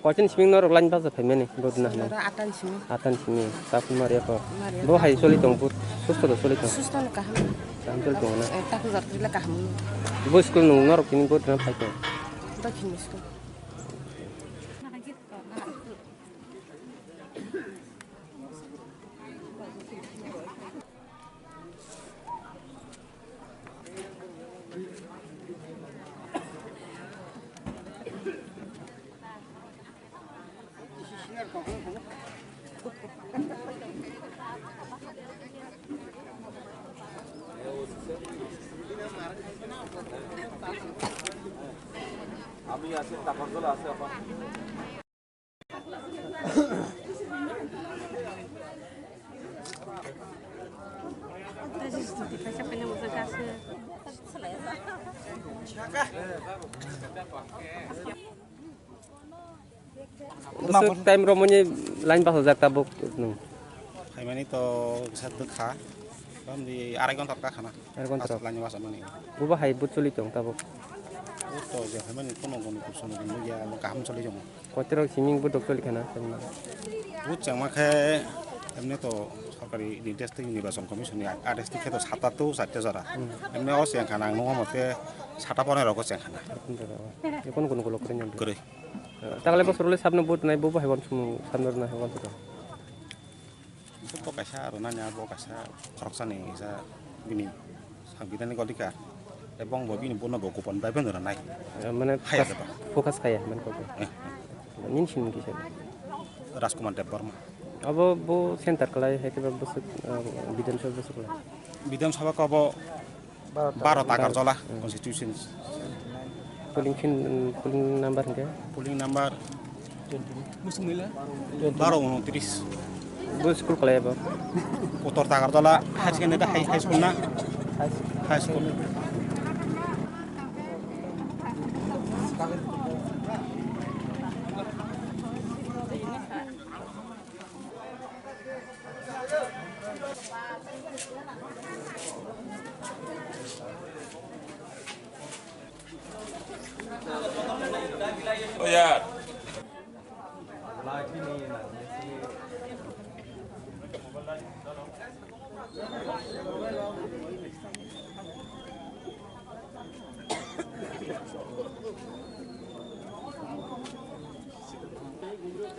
Koichini simi norok line basa phaimani vote na hwnwi? Oro atani simi. Atani simi, takhuk Mariapur. Mariapur. Bo hai choli tong, vote susto do choli tong? Susto no kaham. Kaham choli tong na? Eh, takhuk jor thwile kaham. Bo school nung norok tini vote na phai tong? Dokhini school. আমি আছি, তাপসদল আছে এখন। Bwswk time romoni line bachajak tabuk nwng? Phaimani to kisa twkha, tamni arai ghonta ta khana. Arai ghonta ta. Line bachajak mani. Bubo hai vote choli tong tabuk? Vote to je phaimani kono kono kusum nukya, kaham choli tongo. Koitorok siming bo doctor likhana, tamni. Buchangma khe, emni to sorkari ni district nirbachon commission ni R S T khe to sata to chatta jora. Hmm. Emni o chengkhana ang nukha mote sata ponero ko chengkhana. Kono kono kolok kwrwi nang. Kwrwi. Tagle bosor le sabno vote nai, bo bo hai wan sumung sabno rwna hai wan to. Bo kaisa rwnani abo kaisa khoroksani kisa bini sangbidhanik adhikar, ebong bo bini bono bo gopon bai phano rwnai. Eh, mane hai focus, focus khaya, mane kok. Eh. Nini simung kisa? Rajkumar Debbarma. Abo bo center kwlai, hai khe bo bwswk, ah, Bidhan Sabha bwswk kwlai? Bidhan Sabha ko abo Baro Takarjola constituency. Polling fin-, polling number hingke? Polling number baro unotris. Bo school kwlai bo? Uttor Takarjola High Secondary, High, High School na? High School.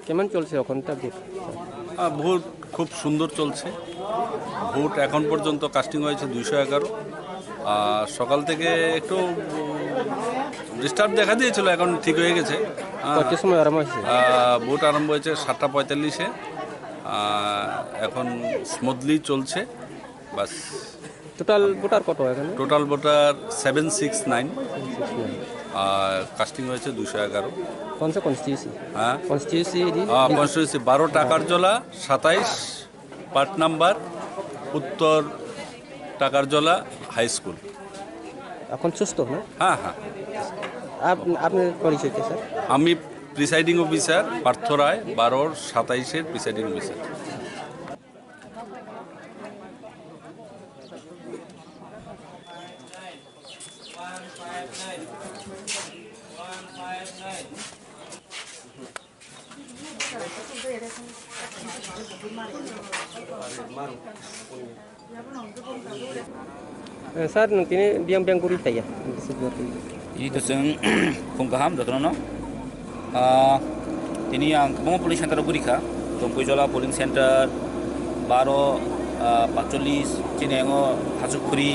কেমন চলছে ওখানটা ভোট? আহ, ভোট খুব সুন্দর চলছে। ভোট এখন পর্যন্ত কাস্টিং হয়েছে দুইশো এগারো। আর সকাল থেকে একটু ডিস্টার্ব দেখা দিয়েছিল, এখন ঠিক হয়ে গেছে। হ্যাঁ। কত সময় আরম্ভ হয়েছে? আহ, ভোট আরম্ভ হয়েছে সাতটা পঁয়তাল্লিশে। আহ, এখন স্মুথলি চলছে। বাস। টোটাল ভোটার কত এখানে? Total voter seven six nine. আর কাস্টিং হয়েছে দুশো এগারো। কোন সে কনস্টিটিউয়েন্সি? হ্যাঁ। কনস্টিটিউয়েন্সি এডি? আহ, কনস্টিটিউয়েন্সি বারো টাকারজলা, সাতাইশ পার্ট নাম্বার, উত্তর টাকারজলা হাই স্কুল। এখন সুস্থ না? হ্যাঁ, হ্যাঁ। আপ-, আপনার পরিচয় কি, স্যার? আমি প্রিসাইডিং অফিসার পার্থ রায়, বারোর সাতাইশের presiding officer. Eh, sir, nung tini biyang biyang guri taya. Ini to chwng phung kaham jotono no. Ah, tini ang kwbangma polling center o guri kha. Tongpuijola polling center, baro, ah, patchollis, chini ango Hachukhuri,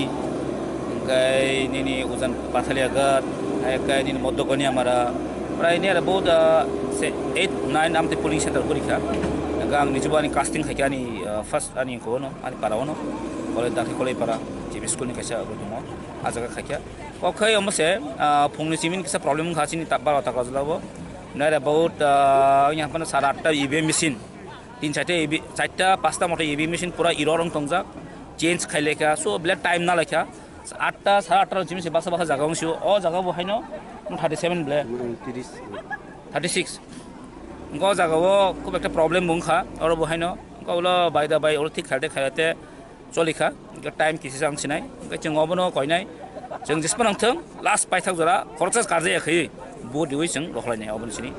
hingkai nini ujan Pathaliagat, hingkai nini Moddo Koniamara. Prai ni aro bahut, ah, se eight, nine amte polling center guri kha. Hingka ang nijubo ani casting khaikha ani, ah, first ani kono, ani para ono. Kolai dakhe kolai para, G B school ni kaisa abo tongo. Ah jaga khaikha. Okhai omo se, ah, phungni simin kisa problem wngkha chini ta-, baro Takarjala bo. Nai aro bahut, ah, yang apa sara atta E V M machine. Tin charta E V, charta pasta moto E V M machine pura error wng tongjak. Change khai lekha. So, bele time na lekha. Atta, sara atta jimse basa basa jaga wng sio. O jaga bo haino thirty seven bele. Thirty six. Ngo jaga o khub ekta problem wng kha. Oro bo haino. Ngo ulo bai da bai oro thik khaite khaite. Choli kha, hingke time kisi jang sinai, hingke chwng obono koinai, chwng jespa nang thung, last paithak jora, khoroksa karjaya khayi, bo diwi chwng rokhlainai obono sini.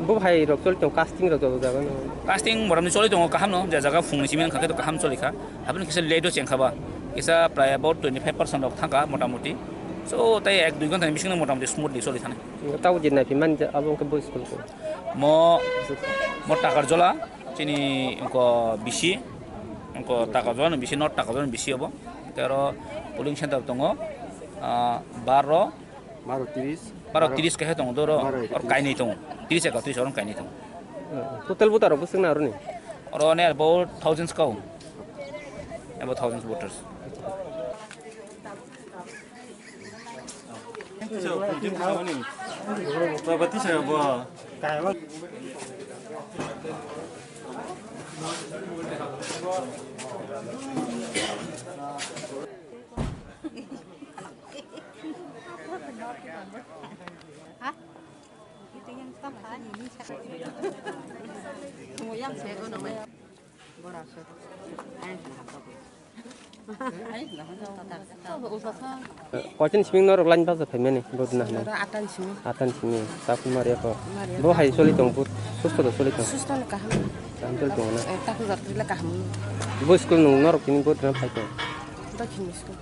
Bo hai rok choli tong, casting rok joto jaga no. Casting motamoti choli tongo kaham no, je jaga phungni simi wngkha khe to kaham choli kha, haboni kisa late o chengkha ba, kisa prai about twenty five percent rok thangkha motamoti, so tei ek dui ghonta ni bisingo motamoti smoothly choli thani. Tabo je naiphimani je abo wngkha bo school ko. Mo, mo Takarjola. Chini wngkha bisi, wngkha Takarjala ni bisi, North Takarjala ni bisi obo. Tei oro polling center tongo, ah, baro, baro tiris, baro tiris kaisa tongo, doro baro ekatrish. Oro kainwi tongo, tiris ekatrish oro kainwi tongo. Total voter rok bwswk na aroni? Oro ne about thousands kau, about thousands voters. Koichani simi norok line basa phaimani vote na hinwi? Atani simi. Atani simi, takhuk mari ako. Mari ako. Bo hai choli tong, bo susto do choli tong? Susto no kaham. Kaham choli tong na? Eh, takhuk jat le kaham. Bo school nung norok tini vote na phai tong? Dakhini school.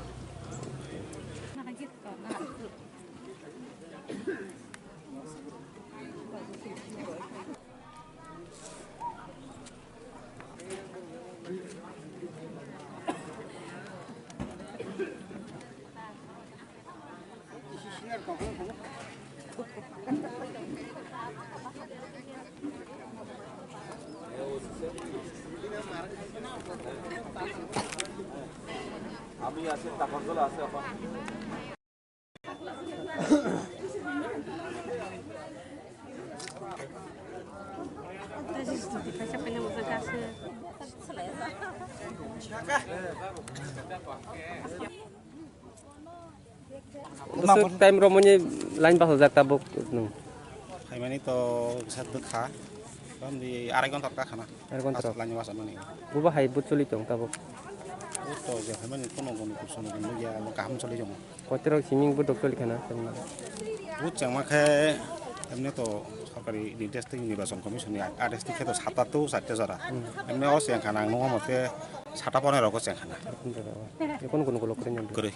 আমি আছি, তাপসদল আছে এখন। Bwswk time romoni line bachajak tabuk nwng? Phaimani to kisa dwkha, tamni arai ghonta rok kakhana. Arai ghonta rok. Line bachajak mani. Bubo hai vote choli tong tabuk? Vote to je phaimani kono kono kusuno nukya, kaham choli tongo. Koitorok siming budok choli khana, chwngno? Bud chengma khe, emni to sorkari ni district nirbachon commission ni address khe to sata to chatta jora. Hmm. Emni o cheng khana ang nukma mote sata pondro rogo cheng khana. Sata pondro rogo. Ekon kono kolok kwrwi nang. Kwrwi.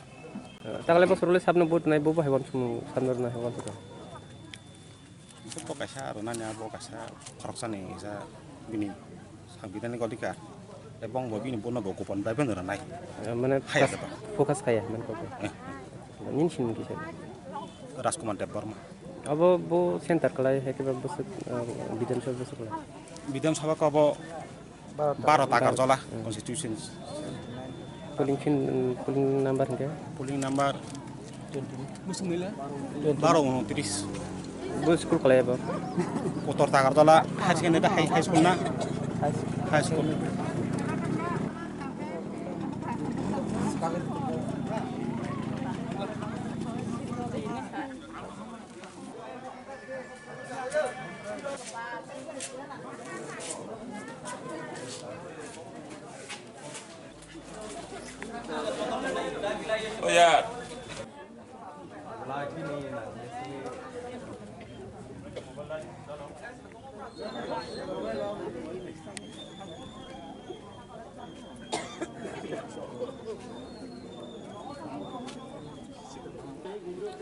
Eh, tagle bosor le sabno bud nai, bo bo hai wan sumung sabno rwnai hai wan sukha. Bo kaisa rwnani abo kaisa khoroksani kisa bini sangbidhanik adhikar. Ebong bo bini bono bo kupon bai phano rwnai. Eh, mane hai focus, ado ba. Focus khaya, mane kok. Eh. Nini simung kisa? Rajkumar Debbarma. Abo bo center kalai, hai khe ba bwswk, eh, Bidhan Sabha bwswk kalai? Bidhan Sabha ko abo Baro Takarjala constituency. Polling fin-, polling number hingke? Polling number baro unotris. Bo school kolai bo? Uttor Takarjala High Secondary, High, High School na? High School.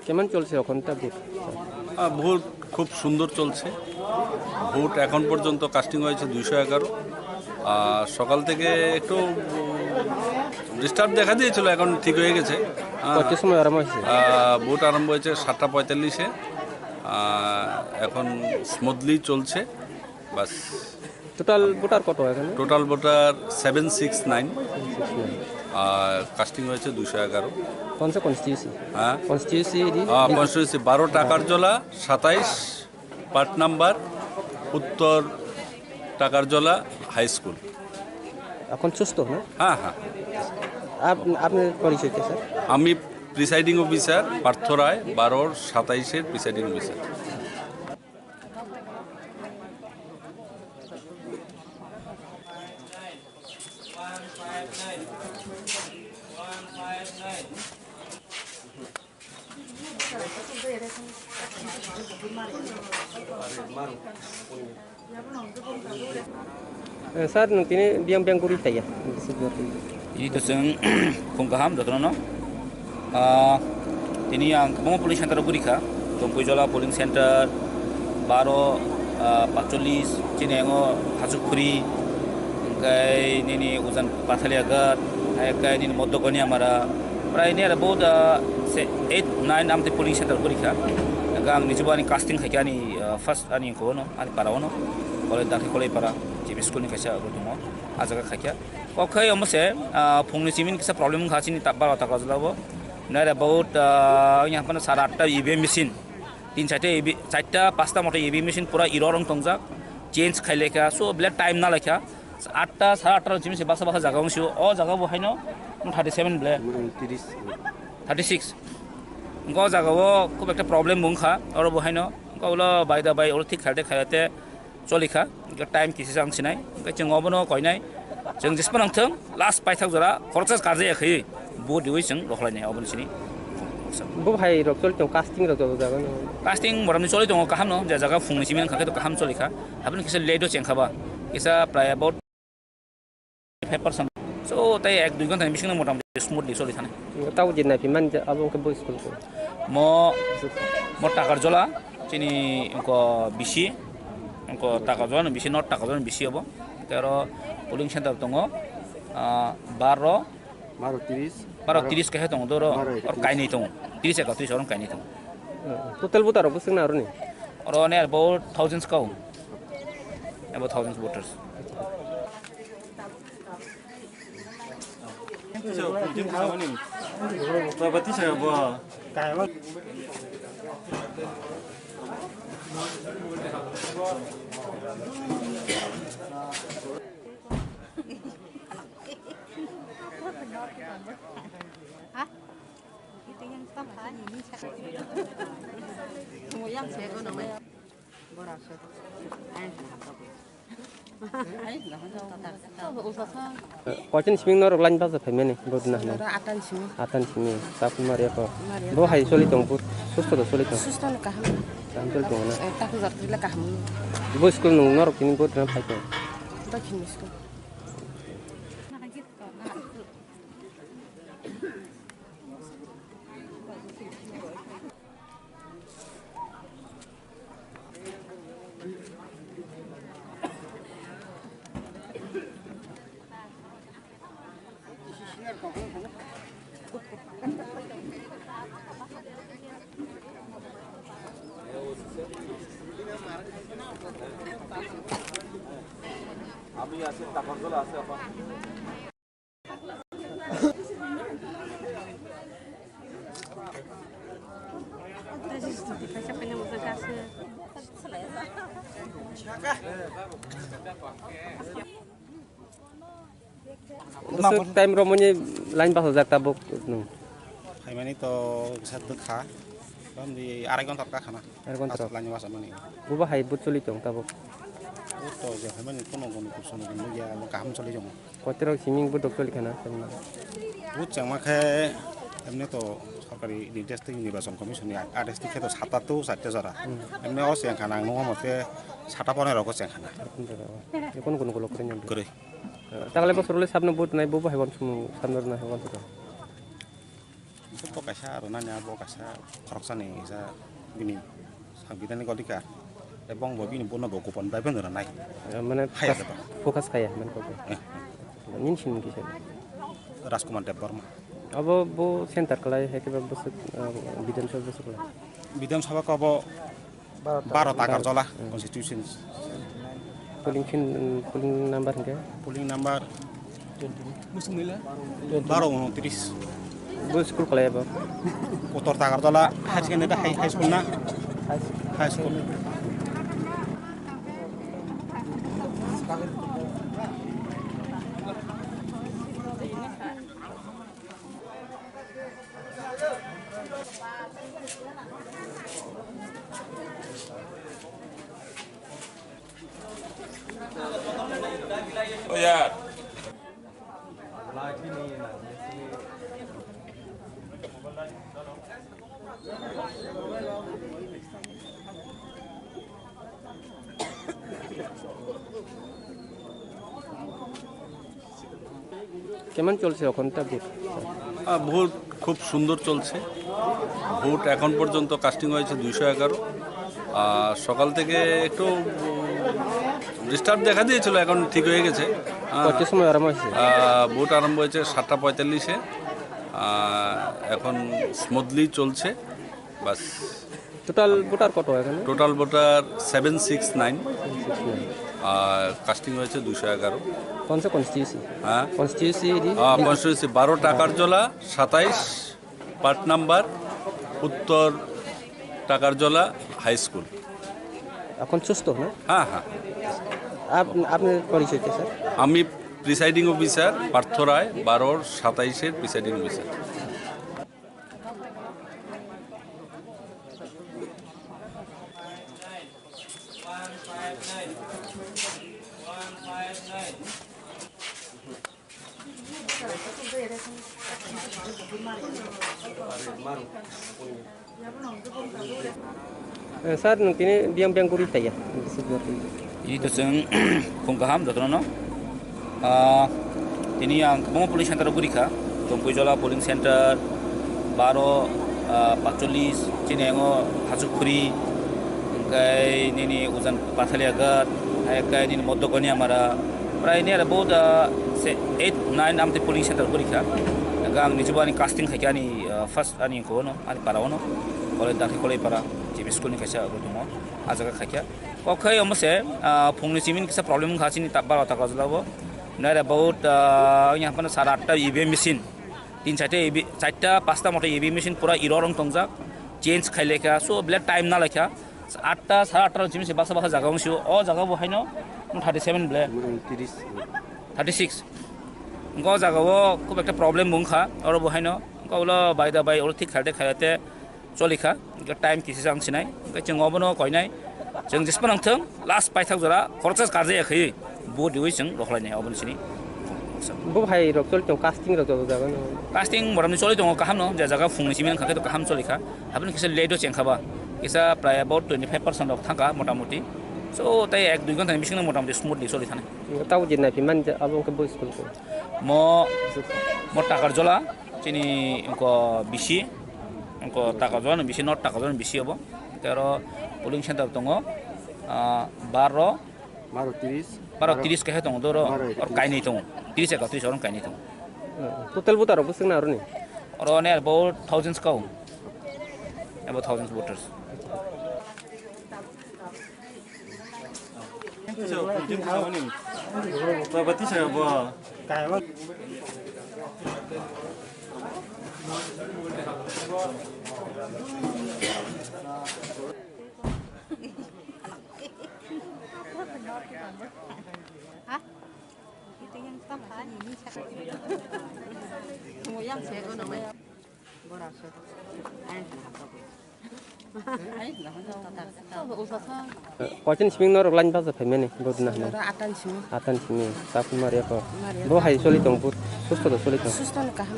কেমন চলছে ওখানটা ভোট? আহ, ভোট খুব সুন্দর চলছে। ভোট এখন পর্যন্ত কাস্টিং হয়েছে দুইশো এগারো। আর সকাল থেকে একটু ডিস্টার্ব দেখা দিয়েছিল, এখন ঠিক হয়ে গেছে। হ্যাঁ। কত সময় আরম্ভ হয়েছে? আহ, ভোট আরম্ভ হয়েছে সাতটা পঁয়তাল্লিশে। আহ, এখন স্মুথলি চলছে। বাস। টোটাল ভোটার কত এখানে? Total voter seven six nine. আর কাস্টিং হয়েছে দুশো এগারো। কোন সে কনস্টিটিউয়েন্সি? হ্যাঁ। কনস্টিটিউয়েন্সি এটি? আহ, কনস্টিটিউয়েন্সি বারো টাকারজলা, সাতাইশ পার্ট নাম্বার, উত্তর টাকারজলা হাই স্কুল। এখন সুস্থ না? হ্যাঁ, হ্যাঁ। আপ-, আপনার পরিচয় কি, স্যার? আমি প্রিসাইডিং অফিসার পার্থ রায়, বারোর সাতাইশের presiding officer. Eh, sir, nung tini biyang biyang guri taya. Ini to chwng phung kaham jotono no. Ah, tini ang kwbangma polling center o guri kha. Tongpuijola polling center, baro, ah, patchollis, chini yango Hachukhuri, hingkai nini Ujan Pathaliagat, hingkai nini Moddo Koniamara, prai near about, ah, se eight, nine amte polling center guri kha. Hingka ang nijubo ani casting khaikha ani, ah, first ani kono, ani para ono, Koloi Dakhi Koloi para, G B school ni kaisa abo tongo, ah jaga khaikha. Okhai omo se, ah, phungni simin kisa problem wngkha chini ta-, baro Takarjala bo. Near about, ah, wngya phano sara atta E V M machine. Tin charta E V, charta pasta moto E V M machine pura error wng tongjak. Change khai lekha, so bile time na lekha. Atta, sara atta rok chimi se baksa baksa jaga wng sio. O jaga bo haino thirty seven bile. Thirty six. Wngkha o jaga o khub ekta problem bo wngkha. Oro bo haino. Wngkha ulo bai da bai oro thik khaide khaide. Cholikha, hingke time kisa ang sinai, hingke chwng obono koinai, chwng jespa nang thung, last paithak jora, khoroksa karjaya khaiwi, bo riwi chwng rohorlainai, obono sini. Bo hai rok choli tong, casting rok jabo jaga no. Casting motamoti choli tongo kaham no, je jaga phungni simi wngkha khe to kaham cholikha, haboni kisa late o chengkha ba, kisa prai about five percent. So, tei ek dui ghonta ni bisingo motamoti smoothly choli thani. Tabo je naiphimani je abo wngkha bo school ko. Mo, mo Takarjola, chini wngkha bisi, wngkha Takarjola ni bisi, not Takarjola ni bisi abo. Tei oro polling center tongo, ah, baro, baro tiris, baro tiris kaisa tongo, doro, baro ekatris. Or kainwi tongo, tiris ekatris oro kainwi tongo. Total voter rok bwswk na aroni? Oro near about thousands kau, about thousands voters. Koichani simi norok line basa phaimani, vote na hwnwi? Ata ni simi. Ata ni simi, ta phunmari ako. Bo hai choli tong, bo susto do choli tong? Susto no kaham. Kaham choli tong na? Eh, taku jar tila kaham. Bo school nung norok tini vote na phai tong? Dokhini school. আমি আছি, তাপসদলা আছে, আপা। Bwswk time romoni line bachajak tabuk nwng? Phaimani to kisa bwkha, tamni arai ghonta rok khana. Arai ghonta rok? Line bachamani. Bubo hai but choli tong tabuk? But to je phaimani kono kono kuchung nukya, kaham choli tongo. Kotorok siming budok choli khana? But chengma khe Emni to sorkari nirdesh tei nirbachon commission ni adesh tei khe to sata to charta jora. Hmm. Emni o chengkha nang nungma mote sata ponero ko chengkha na. Kono kono kolok kwrwi nang. Kwrwi. Tagle bosor le sabno vote nai bo bo hai wan sumu sabno rwna hai wan sumu. Bo kaisa aro nani abo kaisa khoroksani ja bini Sangbidhanik adhikar, ebong bo bini bono bo kupon bai beno rwnai. Eh, mane Haya focus, deba. Focus kaya, mane kok. Eh. Nini sini kisa? Rajkumar Debbarma. Abo bo center kalai, hai khe bo bwswk, ah, Bidhan Sabha bwswk kalai. Bidhan Sabha ko abo baro takar jola Hmm. constitution. Polling khin, polling number hingke? Polling number baro unotris. Bo school kolai bo? Uttor Takarjala High Secondary, High, High School na? High School. কেমন চলছে ওখানটা ভোট? আহ, ভোট খুব সুন্দর চলছে। ভোট এখন পর্যন্ত কাস্টিং হয়েছে দুইশো এগারো। আর সকাল থেকে একটু ডিস্টার্ব দেখা দিয়েছিল, এখন ঠিক হয়ে গেছে। হ্যাঁ। কয়টার সময় আরম্ভ হয়েছে? আহ, ভোট আরম্ভ হয়েছে সাতটা পঁয়তাল্লিশে। আহ, এখন স্মুথলি চলছে। বাস। টোটাল ভোটার কত এখানে? Total voter seven six nine. Seven six nine. আর কাস্টিং হয়েছে দুশো এগারো। কোন সে কনস্টিটিউয়েন্সি? হ্যাঁ। কনস্টিটিউয়েন্সি এটি? আহ, কনস্টিটিউয়েন্সি বারো টাকারজলা, সাতাইশ পার্ট নাম্বার, উত্তর টাকারজলা হাই স্কুল। এখন সুস্থ না? হ্যাঁ, হ্যাঁ। আপ-, আপনার পরিচয়টা, স্যার? আমি প্রিসাইডিং অফিসার পার্থ রায়, বারোর সাতাইশের presiding officer. Eh, sir, nwng tini biyang biyang guri taiya. Ini to chwng khung kaham jotono no. Ah, tini ang kwbangma polling center o guri kha. Chongpuijola polling center, baro, ah, patchollis, chini yango Hachukhuri, hwnkhe nini ujan Pathaliagat, hwnkhe nini Moddo Koniamara, prai near about, ah, se eight, nine amte polling center guri kha. Hwnkhe ang nijubo ani casting khaikha ani, ah, first ani kono, ani para ono, Koloi Dakhi Koloi para, G B school ni kaisa abo tongo, ah jaga khaikha. Kok khai omo se, ah, phungni simi kisa problem wngkha chini ta-, baro takajla bo. Near about, ah, yang hapana sara atta E V M machine. Tin charta E V, charta pasta moto E V M machine pura error wng tongjak. Change khai lekha, so bile time na lekha. Atta, sara atta simi se baksa baksa jaga wng sio. O jaga bo haino thirty seven bile. Thirty six. Wngkha o jaga o khub ekta problem wngkha. Oro bo haino. Wngkha ulo bai da bai oro thik khaide khaide. Cholikha, hwnkhe time kisa ang sinai, hwnkhe chwng obono koinai, chwng jespa nang thung, last paithak jora khoroksa karjaya khaiwi, bo diwi chwng rohorlainai oboni sini. Bo hai rok choli tong, casting rok joto jaga no. Casting motamoti choli tongo kaham no, je jaga phungni simi wngkha khe to kaham cholikha, haboni kisa late o chengkha ba, kisa prai about twenty five percent rok thangkha motamoti, so tei ek dui ghonta ni bising no motamoti smoothly choli thani. Tabo je naiphimani je abo wngkhe bo school ko. Mo, mo Takarjola, chini wngkha bisi, wngkha Takarjola ni bisi, North Takarjola ni bisi obo. Tei oro polling center tongo, ah, baro, baro tris, baro tris kaisa tongo doro, baro or kainwi tongo, tris ekatris oro kainwi tongo. Total voter rok bwswk na aroni? Oro near about thousands kau, about thousands voters. Koichani simi norok line bajak phaimani, bo duna hwnwi. Oro atani simi. Atani simi, ta phunmari ako. Phunmari ako. Bo hai choli tong, bo susto da choli tong. Susto no kaham.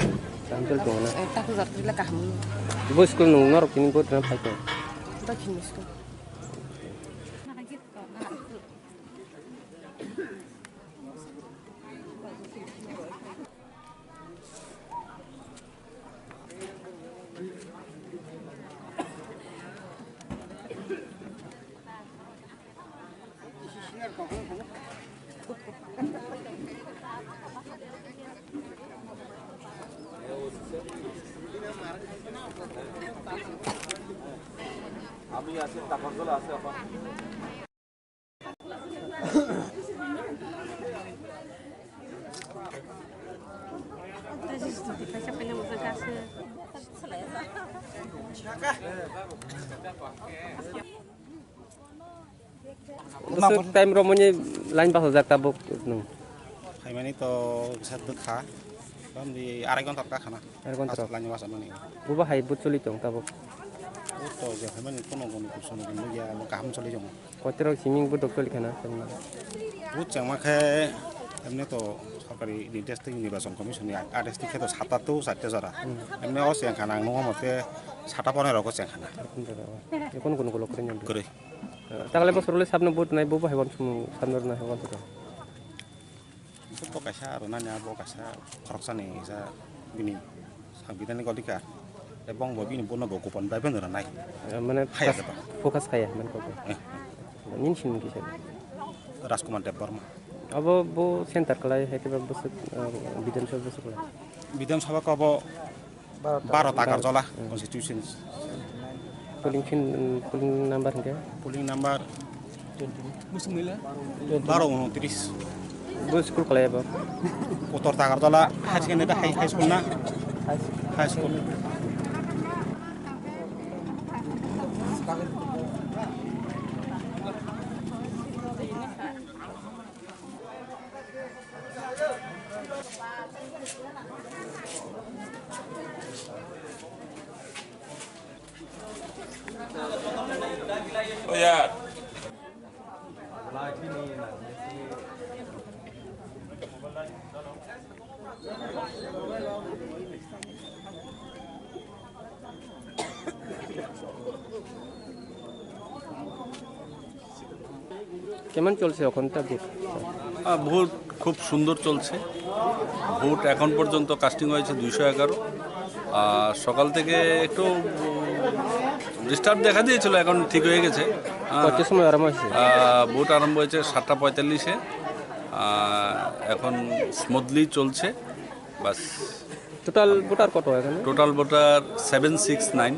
Kaham choli tongo na? Eh, takhuk jora twi le kaham. Bo school nung norok tini bo tini phai tong? Dokhini school. আমি আছি, তাপর জল আছে এখন। Bwswk time romoni line bachajak tabuk nwng? Phaimani to kisa bwkha, tamni arai ghonta ta khana. Arai ghonta rok. Line bachamani. Bubo hai but choli tong tabuk? But to je phaimani kono kono kusuno kono ya kaham choli tongo. Kotorok siming but dok choli khana. But chengma khe emni to sorkari ni district nirbachon commission ni a district khe to sata to chatta jora. Hmm. Emni o cheng khana ang nungma mote sata ponero ko cheng khana. Kono kono kolok kore nyamdi. Kore. Tagle bosor le sabno but nai bo bahai wan sum sabno nai wan to. Bo kaisa aro nani abo kaisa khoroksani ja bini sangbidanik odhikar. Ebong bo bini bono bo kupon bai beno nai. Mane hai focus, aro ba. Focus khaya mane kok. Eh. Nin sin kisa. Rajkumar Debbarma. Abo bo center kalai hai khe ba bosok, ah, Bidhan Sabha bosok kalai. Bidhan Sabha ko abo Baro Takarjala constituency. Polling fin, polling number hingke? Polling number baro unotris. Bo school kalai bo? Uttor Takarjala High Secondary, High, High School na? High School. কেমন চলছে ওখানটা ভোট? আহ, ভোট খুব সুন্দর চলছে। ভোট এখন পর্যন্ত কাস্টিং হয়েছে দুইশো এগারো। আর সকাল থেকে একটু ডিস্টার্ব দেখা দিয়েছিল, এখন ঠিক হয়ে গেছে। হ্যাঁ। কত সময় আরম্ভ হয়েছে? আহ, ভোট আরম্ভ হয়েছে সাতটা পঁয়তাল্লিশে। আহ, এখন স্মুথলি চলছে। বাস। টোটাল ভোটার কত এখানে? Total voter seven six nine.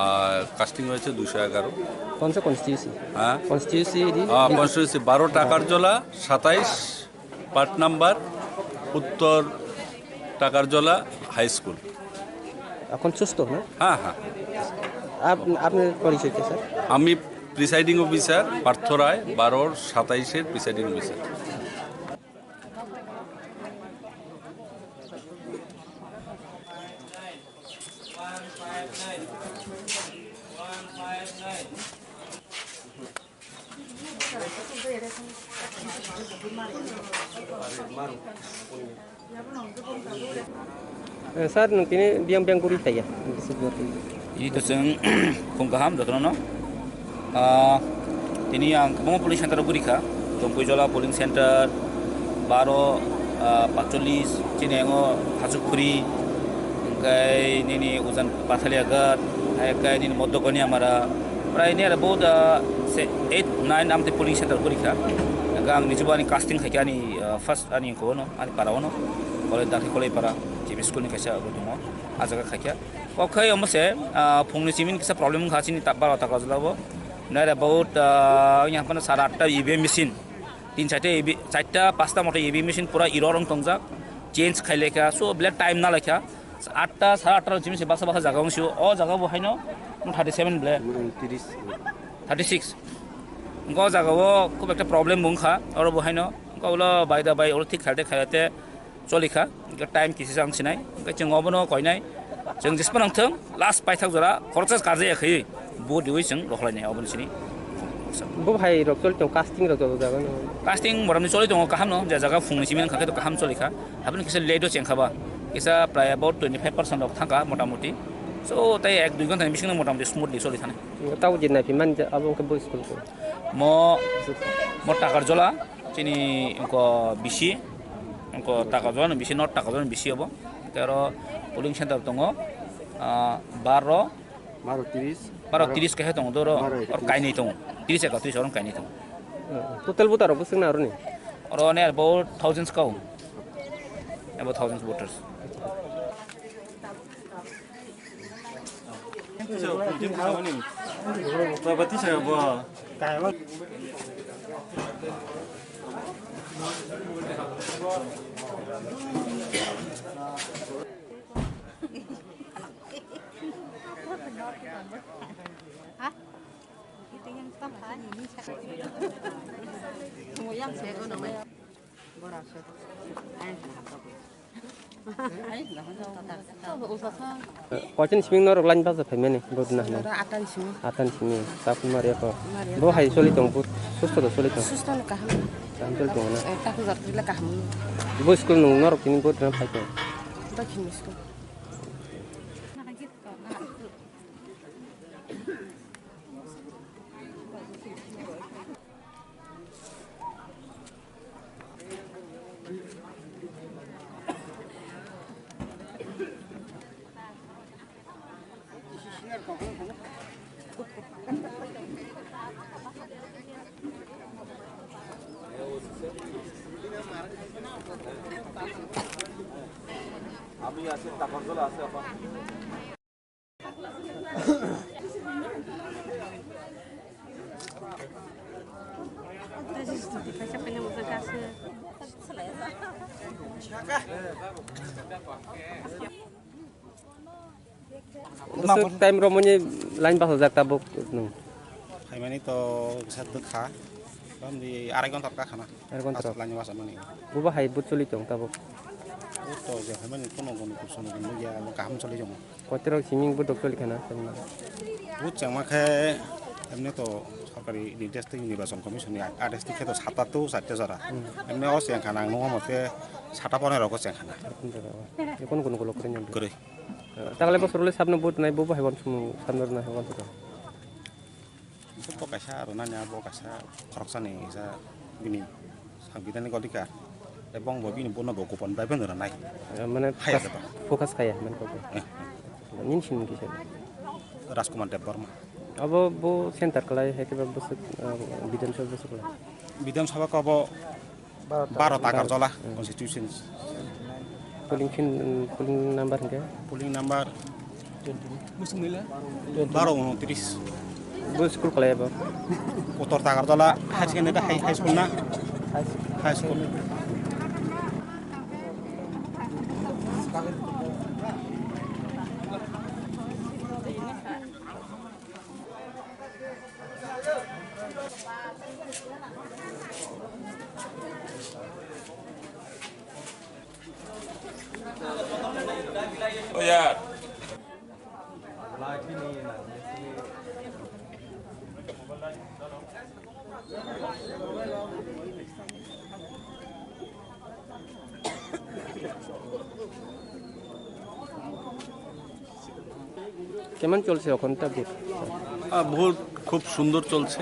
আর কাস্টিং হয়েছে দুশো এগারো। কোন সে কনস্টিটিউয়েন্সি? হ্যাঁ? কনস্টিটিউয়েন্সি এটি? আহ, কনস্টিটিউয়েন্সি বারো টাকারজলা সাতাইশ, পার্ট নাম্বার উত্তর টাকারজলা হাই স্কুল। এখন সুস্থ না? হ্যাঁ, হ্যাঁ। আপ-, আপনার পরিচয় কি, স্যার? আমি প্রিসাইডিং অফিসার পার্থ রায়, বারোর সাতাইশের presiding officer. Eh, sir, nwng tini biyang biyang guri khaiya? Ini to chwng khum kaham jotono no. Ah, tini ang kwbangma polling center o guri kha. Tongpuijola polling center, baro, ah, patchollis, chini ang o Hachukpuri, hwnkhe nini ujan Pathaliagat, hwnkhe nini Moddo Koniamara, prai ni aro bahut, ah, se eight, nine amtwi polling center guri kha. Hwnkhe ang nijubo ani casting khai kha ani, ah, first ani kono, ani para ono, Kolai Dakhi Kolai para, G B school ni kaisa abo tongo, ah jaga khai kha. Kok khai omo se, ah, phungni simi kisa problem wngkha chini ta-, baro Takarjala o. Nai aro bahut, ah, yang phano sara atta E V M machine. Tin charta E V, charta pasta moto E V M machine pura error wng tongjak. Change khai laikha, so belai time na laikha. Atta, sara atta simi se basa basa jaga wng sio. O jaga bo haino thirty seven belai. Thirty six. Wngkha o jaga o khub ekta problem bo wngkha. Oro bo haino. Wngkha ulo bai da bai, oro thik khaite khaite. Choli kha, hwnkhe time kisa ang sinai, hwnkhe chwng obono koinai, chwng jespa nang thung, last paithak jora khoroksa karjaya khawi, bo diwi chwng rohorlainai oboni sini. Bo hai rok choli tong, casting rok jotto jaga no? Casting motamoti choli tongo kaham no, je jaga phungni simi wngkha khe to kaham choli kha, haboni kisa late o chengkha ba, Kisa prai about twenty five percent rok thangkha motamoti. So, tei ek dui ghonta ni bisingo motamoti smoothly choli thani. Tabo je naiphimani je abo wngkha bo school ko. Mo, mo Takarjola, chini wngkha bisi, wngkha Takarjola ni bisi, North Takarjola ni bisi obo. Tei oro polling center tongo, ah, baro, Baro tiris. Baro tiris kaisa tongo, doro, baro or kainwi tongo. Tiris ekatris, oro kainwi tongo. Total voter rok bwswk na aroni? Oro ne about thousands kau. About thousands voters. Koichani simi norok line basa phaimani, vote na hwnwi? Ata ni simi. Ata ni simi, ta phunmari ako. Bo hai choli tong, vote susto do choli tong. Susto no kaham. Kaham choli tong na. Eh, ta hujar tila kaham. Bo school nung norok tini vote na phai tong. Dakhini school. আমি আছি, তাপরজলা আছে এখন। Bwswk time romoni line bachajak tabuk nwng? Phaimani to kisa bwkha, tamni arai ghonta rok khana. Arai ghonta rok. Line bachamani. Bubo hai but choli tong tabuk? But to je phaimani kono kono kuchung nukya, kaham choli tongo. Kotorok siming budok choli khana. But chengma khe emni to sorkari nirdeshtwi nirbachon commission ni adesh twi khe to sata to chatta jora. Hmm. Emni o cheng khana ang nukma mote sata ponero ko cheng khana. Kono kono kolok kwrwi nang. Kwrwi. Tagle bosor le sabno but nai bubo hai wan sumu sabno nai wan sumu. Bo kaisa aro nani abo kaisa khoroksani kisa bini sangbidhanik adhikar, ebong bo bini bono bo kupon bai bono rwnai. Eh, mane hai focus, ado ba. Focus kaya, mane kok. Eh. Nini simung kisa? Rajkumar Debbarma. Abo bo center kalai, hai khe ba bwswk, eh, Bidhan Sabha bwswk kalai? Bidhan Sabha ko abo Baro Takarjola constituency. Polling pin, polling number hingke? Polling number baro unotris. Bo school kalai bo? Uttor Takarjola High Secondary, High, High School na? High School. কেমন চলছে ওখানটা ভোট? আহ, ভোট খুব সুন্দর চলছে।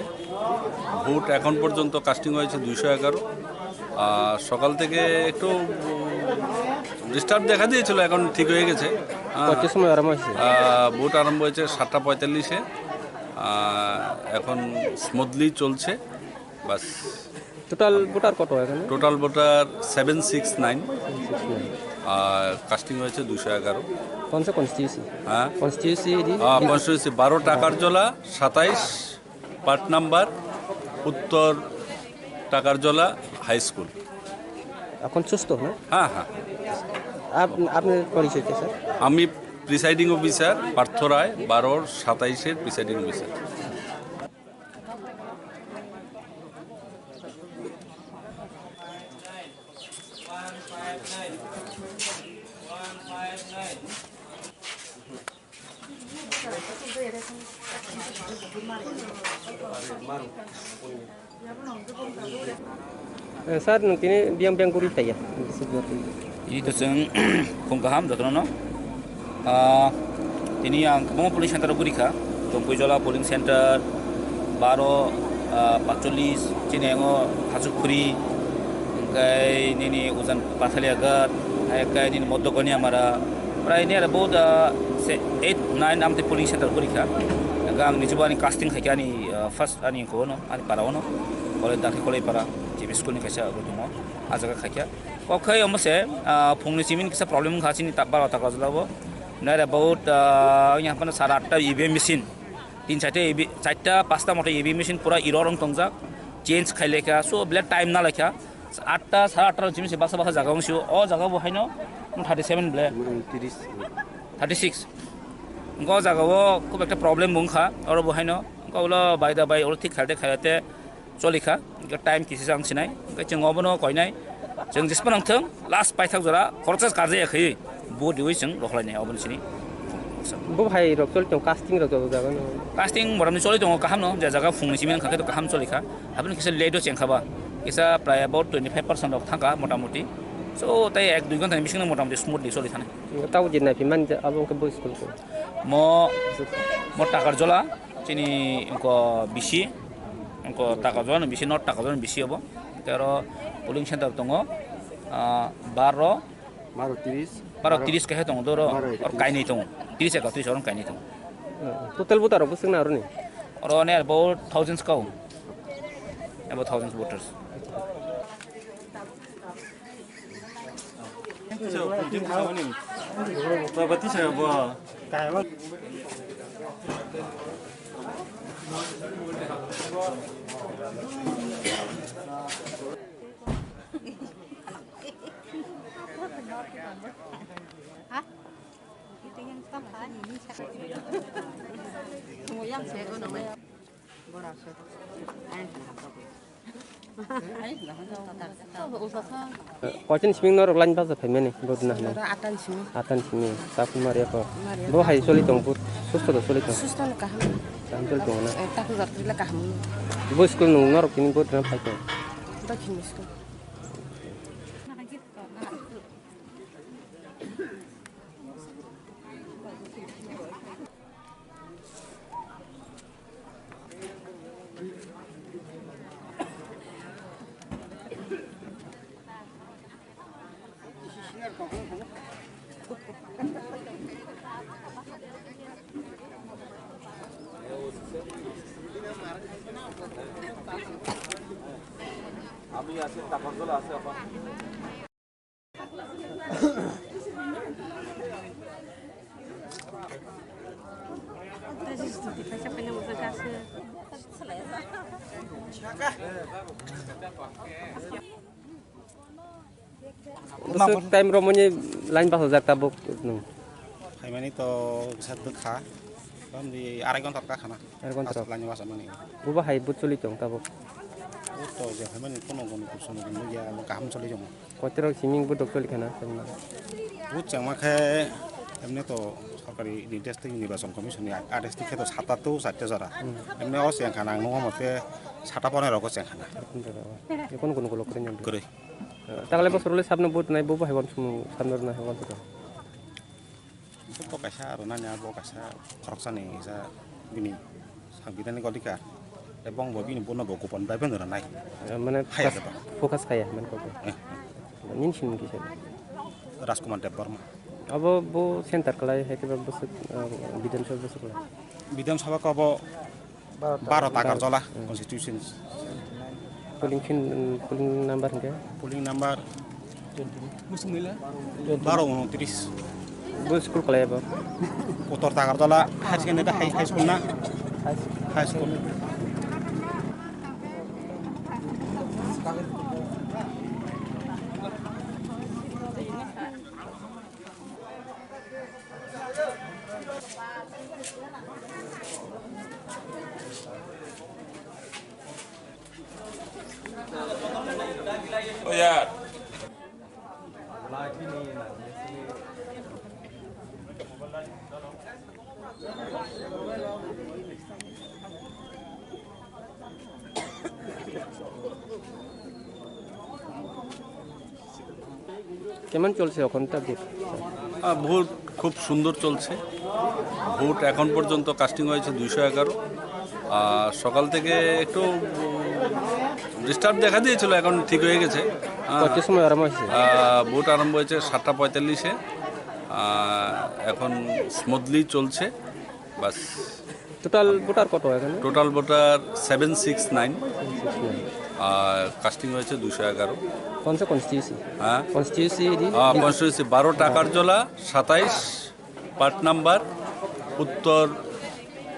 ভোট এখন পর্যন্ত কাস্টিং হয়েছে দুইশো এগারো। আর সকাল থেকে একটু ডিস্টার্ব দেখা দিয়েছিল, এখন ঠিক হয়ে গেছে। আহ, কত সময় আরম্ভ হয়েছে? আহ, ভোট আরম্ভ হয়েছে সাতটা পঁয়তাল্লিশে। আহ, এখন স্মুথলি চলছে। বাস। টোটাল ভোটার কত এখানে? Total voter seven six nine. Seven six nine. আর কাস্টিং হয়েছে দুশো এগারো। কোন সে কনস্টিটিউয়েন্সি? হ্যাঁ? কনস্টিটিউয়েন্সি এটি? আহ, কনস্টিটিউয়েন্সি বারো টাকারজলা, সাতাইশ পার্ট নাম্বার, উত্তর টাকারজলা হাই স্কুল। এখন সুস্থ না? হ্যাঁ, হ্যাঁ। আপ-, আপনার পরিচয়টা, স্যার? আমি প্রিসাইডিং অফিসার পার্থ রায়, বারোর সাতাইশের presiding officer. Eh, sir, nwng tini biyang biyang guri taiya? Ini to chwng phung kaham jotono no. Ah, tini ang kwbangma polling center o guri kha. Tongpuijola polling center, baro, ah, patchollis, chini yango Hachukhuri, hwnkhe nini Ujan Pathaliagat, hwnkhe nini Moddo Koniamara, prai near about, ah, se eight, nine amte polling center guri kha. Hwnkhe ang nijubo ani casting khaikha ani, ah, first ani kono, ani para ono, Koloi Dakhi Koloi para, G B school ni kaisa abo tongo, ah jaga khaikha. Kok khai omo se, ah, phungni simi kisa problem wngkha chini ta-, baro Takarjala bo. Near about, ah, wngya haphano sara atta E V M machine. Tin charta E V, charta pasta moto E V M machine pura error wng tongjak. Change khai lekha, so belai time na lekha. Atta, sara atta rok simi se baksa baksa jaga wng sio. O jaga bo haino thirty seven belai. Thirty six. Wngkha o jaga o khub ekta problem bo wngkha. Oro bo haino. Wngkha ulo bai da bai oro thik khaide khaide. Choli kha, hwnkhe time kisa se ang sinai, hwnkhe chwng obono koinai, chwng jespa nang thung, last paithak jora khoroksa karjaya khaiwi, bo riwi chwng rokhlainai oboni sini. Bo hai rok choli tongo, casting rok joto jaga no. Casting motamoti choli tongo kaham no, je jaga phungni simi wngkha khe to kaham choli kha, aboni kisa late o chengkha ba, kisa prai about twenty five percent rok thangkha motamoti, so tei ek dui ghonta ni bisingo motamoti smoothly choli thani. Tabo je naiphimani je abo wngkhe bo school ko. Mo, mo Takarjola, chini wngkha bisi, wngkha Takarjola ni bisi, North Takarjola ni bisi obo. Tei oro polling center tongo, ah, baro, Baro tiris. Baro tiris kaisa tongo, doro, Baro oro ekatris. Kainwi tongo, tiris ekatris oro kainwi tongo. Total voter rok bwswk na aroni? Oro near about thousands kau, about thousands voters. Koichani simi norok line basa phaimani, vote na hwnwi? Oro atani simi. Atani simi, takhuk Mariakhor. Mariakhor. Bo hai choli tong, vote susto do choli tong? Susto no kaham. Kaham choli tong na? Eh, takhuk jor tila kaham. Bo school nung norok tini vote na phai tong? Dokhini school. আমি আছি, তাপসদলা আছে, আপা। Bwswk time romoni line bachajak tabuk nwng? Phaimani to kisa bwkha, tamni arai ghonta bwkha khana. Arai ghonta. Line bachajak mani. Bubo hai vote choli tong tabuk? Vote to je phaimani kono goni kusumo gini ya, kaham choli tongo. Koitorok siming bo doctor likhana. Vote chengma khe emni to sorkari ni district nirbachon commission ni R S T khe to sata to chatta jora. Hmm. Emni o chengkhana ang nukha mote sata ponero ko chengkhana. Kono kono kolok kwrwi nang. Kwrwi. Tagle bosor le sabno vote nai bo bahai wan sumu sabno nai wan to. Bo kaisa rwnani abo kaisa khoroksani kisa bini sangbidanik odhikar. Tei bongbo bini bono bo kupon bai phano rwnai. Eh, mane hai focus, ado ba. Focus khaya, mane kok. Eh. Nini simung kisa? Rajkumar Debbarma. Abo bo center kalai, hai khe ba bwswk, ah, Bidhan Sabha bwswk kalai? Bidhan Sabha ko abo Baro Takarjala constituency. Polling pin, polling number hingke? Polling number baro unotris. Bo school kalai bo? Uttor Takarjala High Secondary, High, High School na? High School. কেমন চলছে ওখানটা ভোট? আহ, ভোট খুব সুন্দর চলছে। ভোট এখন পর্যন্ত কাস্টিং হয়েছে দুইশো এগারো। আর সকাল থেকে একটু ডিস্টার্ব দেখা দিয়েছিল, এখন ঠিক হয়ে গেছে। হ্যাঁ। কত সময় আরম্ভ হয়েছে? আহ, ভোট আরম্ভ হয়েছে সাতটা পঁয়তাল্লিশে। আহ, এখন স্মুথলি চলছে। বাস। টোটাল ভোটার কত এখানে? Total voter seven six nine. আর কাস্টিং হয়েছে দুশো এগারো। কোন সে কনস্টিটিউয়েন্সি? হ্যাঁ। কনস্টিটিউয়েন্সি এডি? আহ, কনস্টিটিউয়েন্সি বারো টাকারজলা সাতাইশ, পার্ট নাম্বার, উত্তর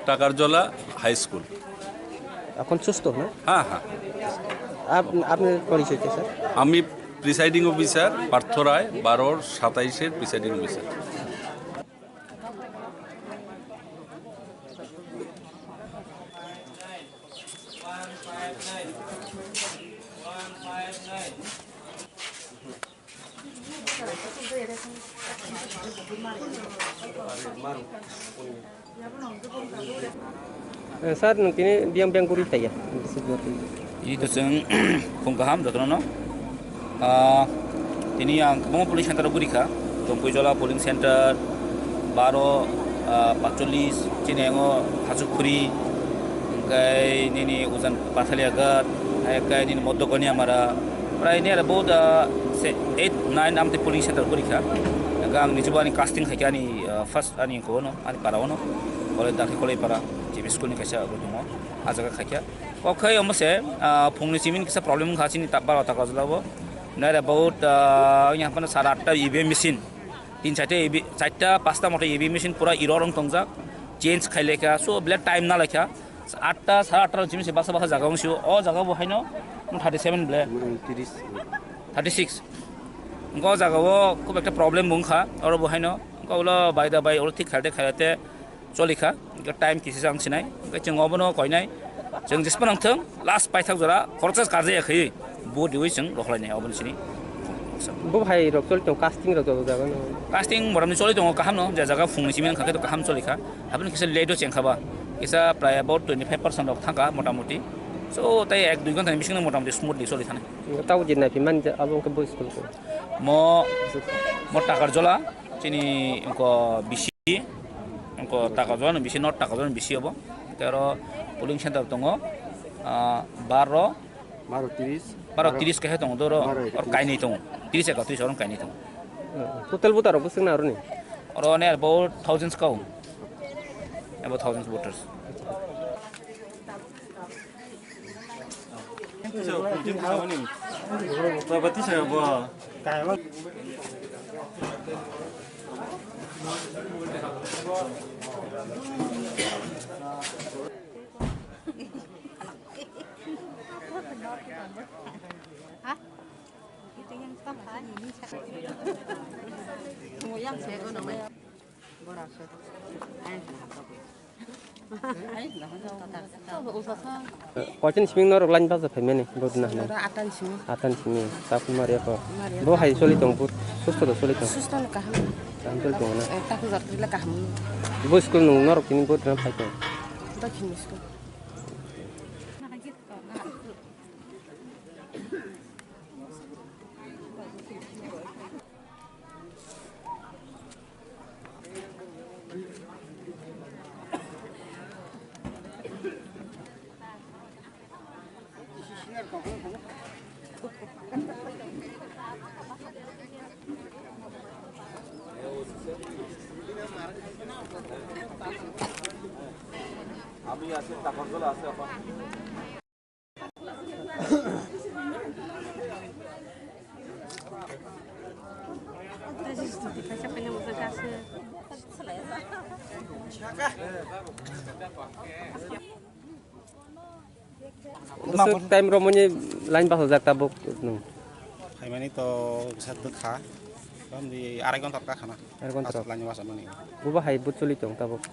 টাকারজলা হাই স্কুল। এখন সুস্থ না? হ্যাঁ, হ্যাঁ। আপ-, আপনার পরিচয় কি, স্যার? আমি প্রিসাইডিং অফিসার পার্থ রায়, বারোর সাতাইশের presiding officer. Eh, sir, nung tini biyang biyang guri taiya. Ini to chwng khung kaham jotono no. Ah, tini ang kwbangma polling center o guri kha. Tompuijola polling center, baro, ah, patchollis, chini ango Hachukhuri, hwnkhe nini ujan Pathaliagat, hwnkhe nini Moddo Koniamara, prai near about, ah, se-, eight, nine amte polling center guri kha. Hwnkhe ang nijubo ani casting khai kha ani, ah, first ani kono, ani para ono. Kole dakhe Kolai para, G B school ni kaisa abo tongo. Ah jaga khai kha. Okhai omo se, ah, phungni simin kisa problem wngkha chini ta-, baro ta kajla bo. Near about, ah, yang apa sara atta E V M machine. Tin charta E V, charta pasta moto E V M machine pura error wng tongjak. Change khai lekha. So, bele time na lekha. Atta, sara atta chimi se basa basa jaga wng sio. O jaga bo haino thirty seven bele. Thirty six. Ngo jaga o khub ekta problem wngkha. Oro bo haino. Ngo ulo bai da bai oro thik khaite khaite. Choli kha, hwnkhe time kisa se ang sinai, hwnkhe chwng obono koinai, chwng jespa nang thung, last paithak jora khoroksa karjaya khaiwi, bo diwi chwng rohorlainai obono sini. Bo hai rok choli tongo, casting rok joto jaga no. Casting motamni choli tongo kaham no, je jaga phungni simi wngkha khe to kaham choli kha, haboni kisa late o chengkha ba, kisa prai about twenty five percent rok thangkha motamoti, so tei ek dui ghonta ni bisingo motamoti smoothly choli thanai. Tabo je naiphimani je abo wngkha bo school ko. Mo, mo Takarjola, chini wngkha bisi, wngkha Takarjola ni bisi, North Takarjola ni bisi obo. Tei oro polling center tongo, ah, baro, baro tiris, baro tiris kaisa tongo, doro, baro oro ekatris. Kainwi tongo, tiris ekatris oro kainwi tongo. Total voter rok bwswk na aroni? Oro near about thousands kau, about thousands voters. Koichani simi norok line bajak phaimani vote na hinwi? Oro atani simi. Atani simi, takhum Maria ko. Maria bo hai takhum. Choli tong vote, susto do choli tong? Susto no kaham. Kaham choli tong na? Eh, takhum jor thila kaham. Bo school nung norok tini vote na phai tong? Dokhini school. আমি আছি, তাপসদল আছে এখন। Bwswk time romoni line bachajak tabuk nwng? Phaimani to kisa dwkha, tamni arai ghonta rwkha khana. Arai ghonta rwkha. Line bachamani. Bubo hai but choli tong tabuk?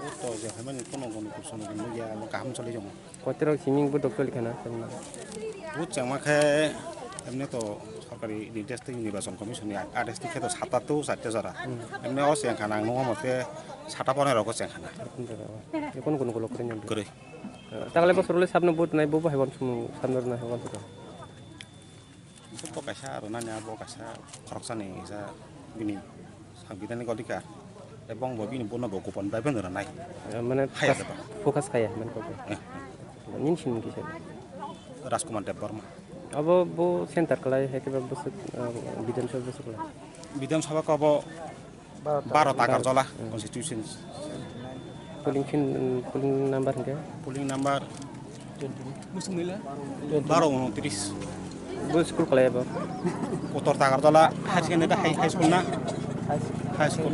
But to je phaimani kono kono kuchung nukya, kaham choli tongo. Kotorok siming budok choli khana, choli na. But chengma khe emni to sorkari nirdeshtwi Nirbachon Commission ni nirdeshtwi khe to sata to charta jora. Hmm. Emni o cheng khana ang nukma mote sata ponero ko cheng khana. Kono kono kolok kwrwi nang. Kwrwi. Tagle bosor le sabno but nai, bo bo hai wan sumu sabno nai wan sumu. Bo kaisa aro nani abo kaisa khoroksani kaisa bini sangbidhanik adhikar. Ebong bo bini bono bo kupon bai beno rwnai. Eh, mane Haya focus, deba. Focus kaya, mane kok. Eh. Nini sin kisa. Rajkumar Debbarma. Abo bo center kalai, hai khe bo bwswk, ah, Bidhan Sabha bwswk kalai. Bidhan Sabha ko bo Baro ta Karjola constitution. Polling fin, polling number hingke? Polling number baro unotris. Bo school kalai bo? Uttor ta Karjola high secondary, high, high school na? High school.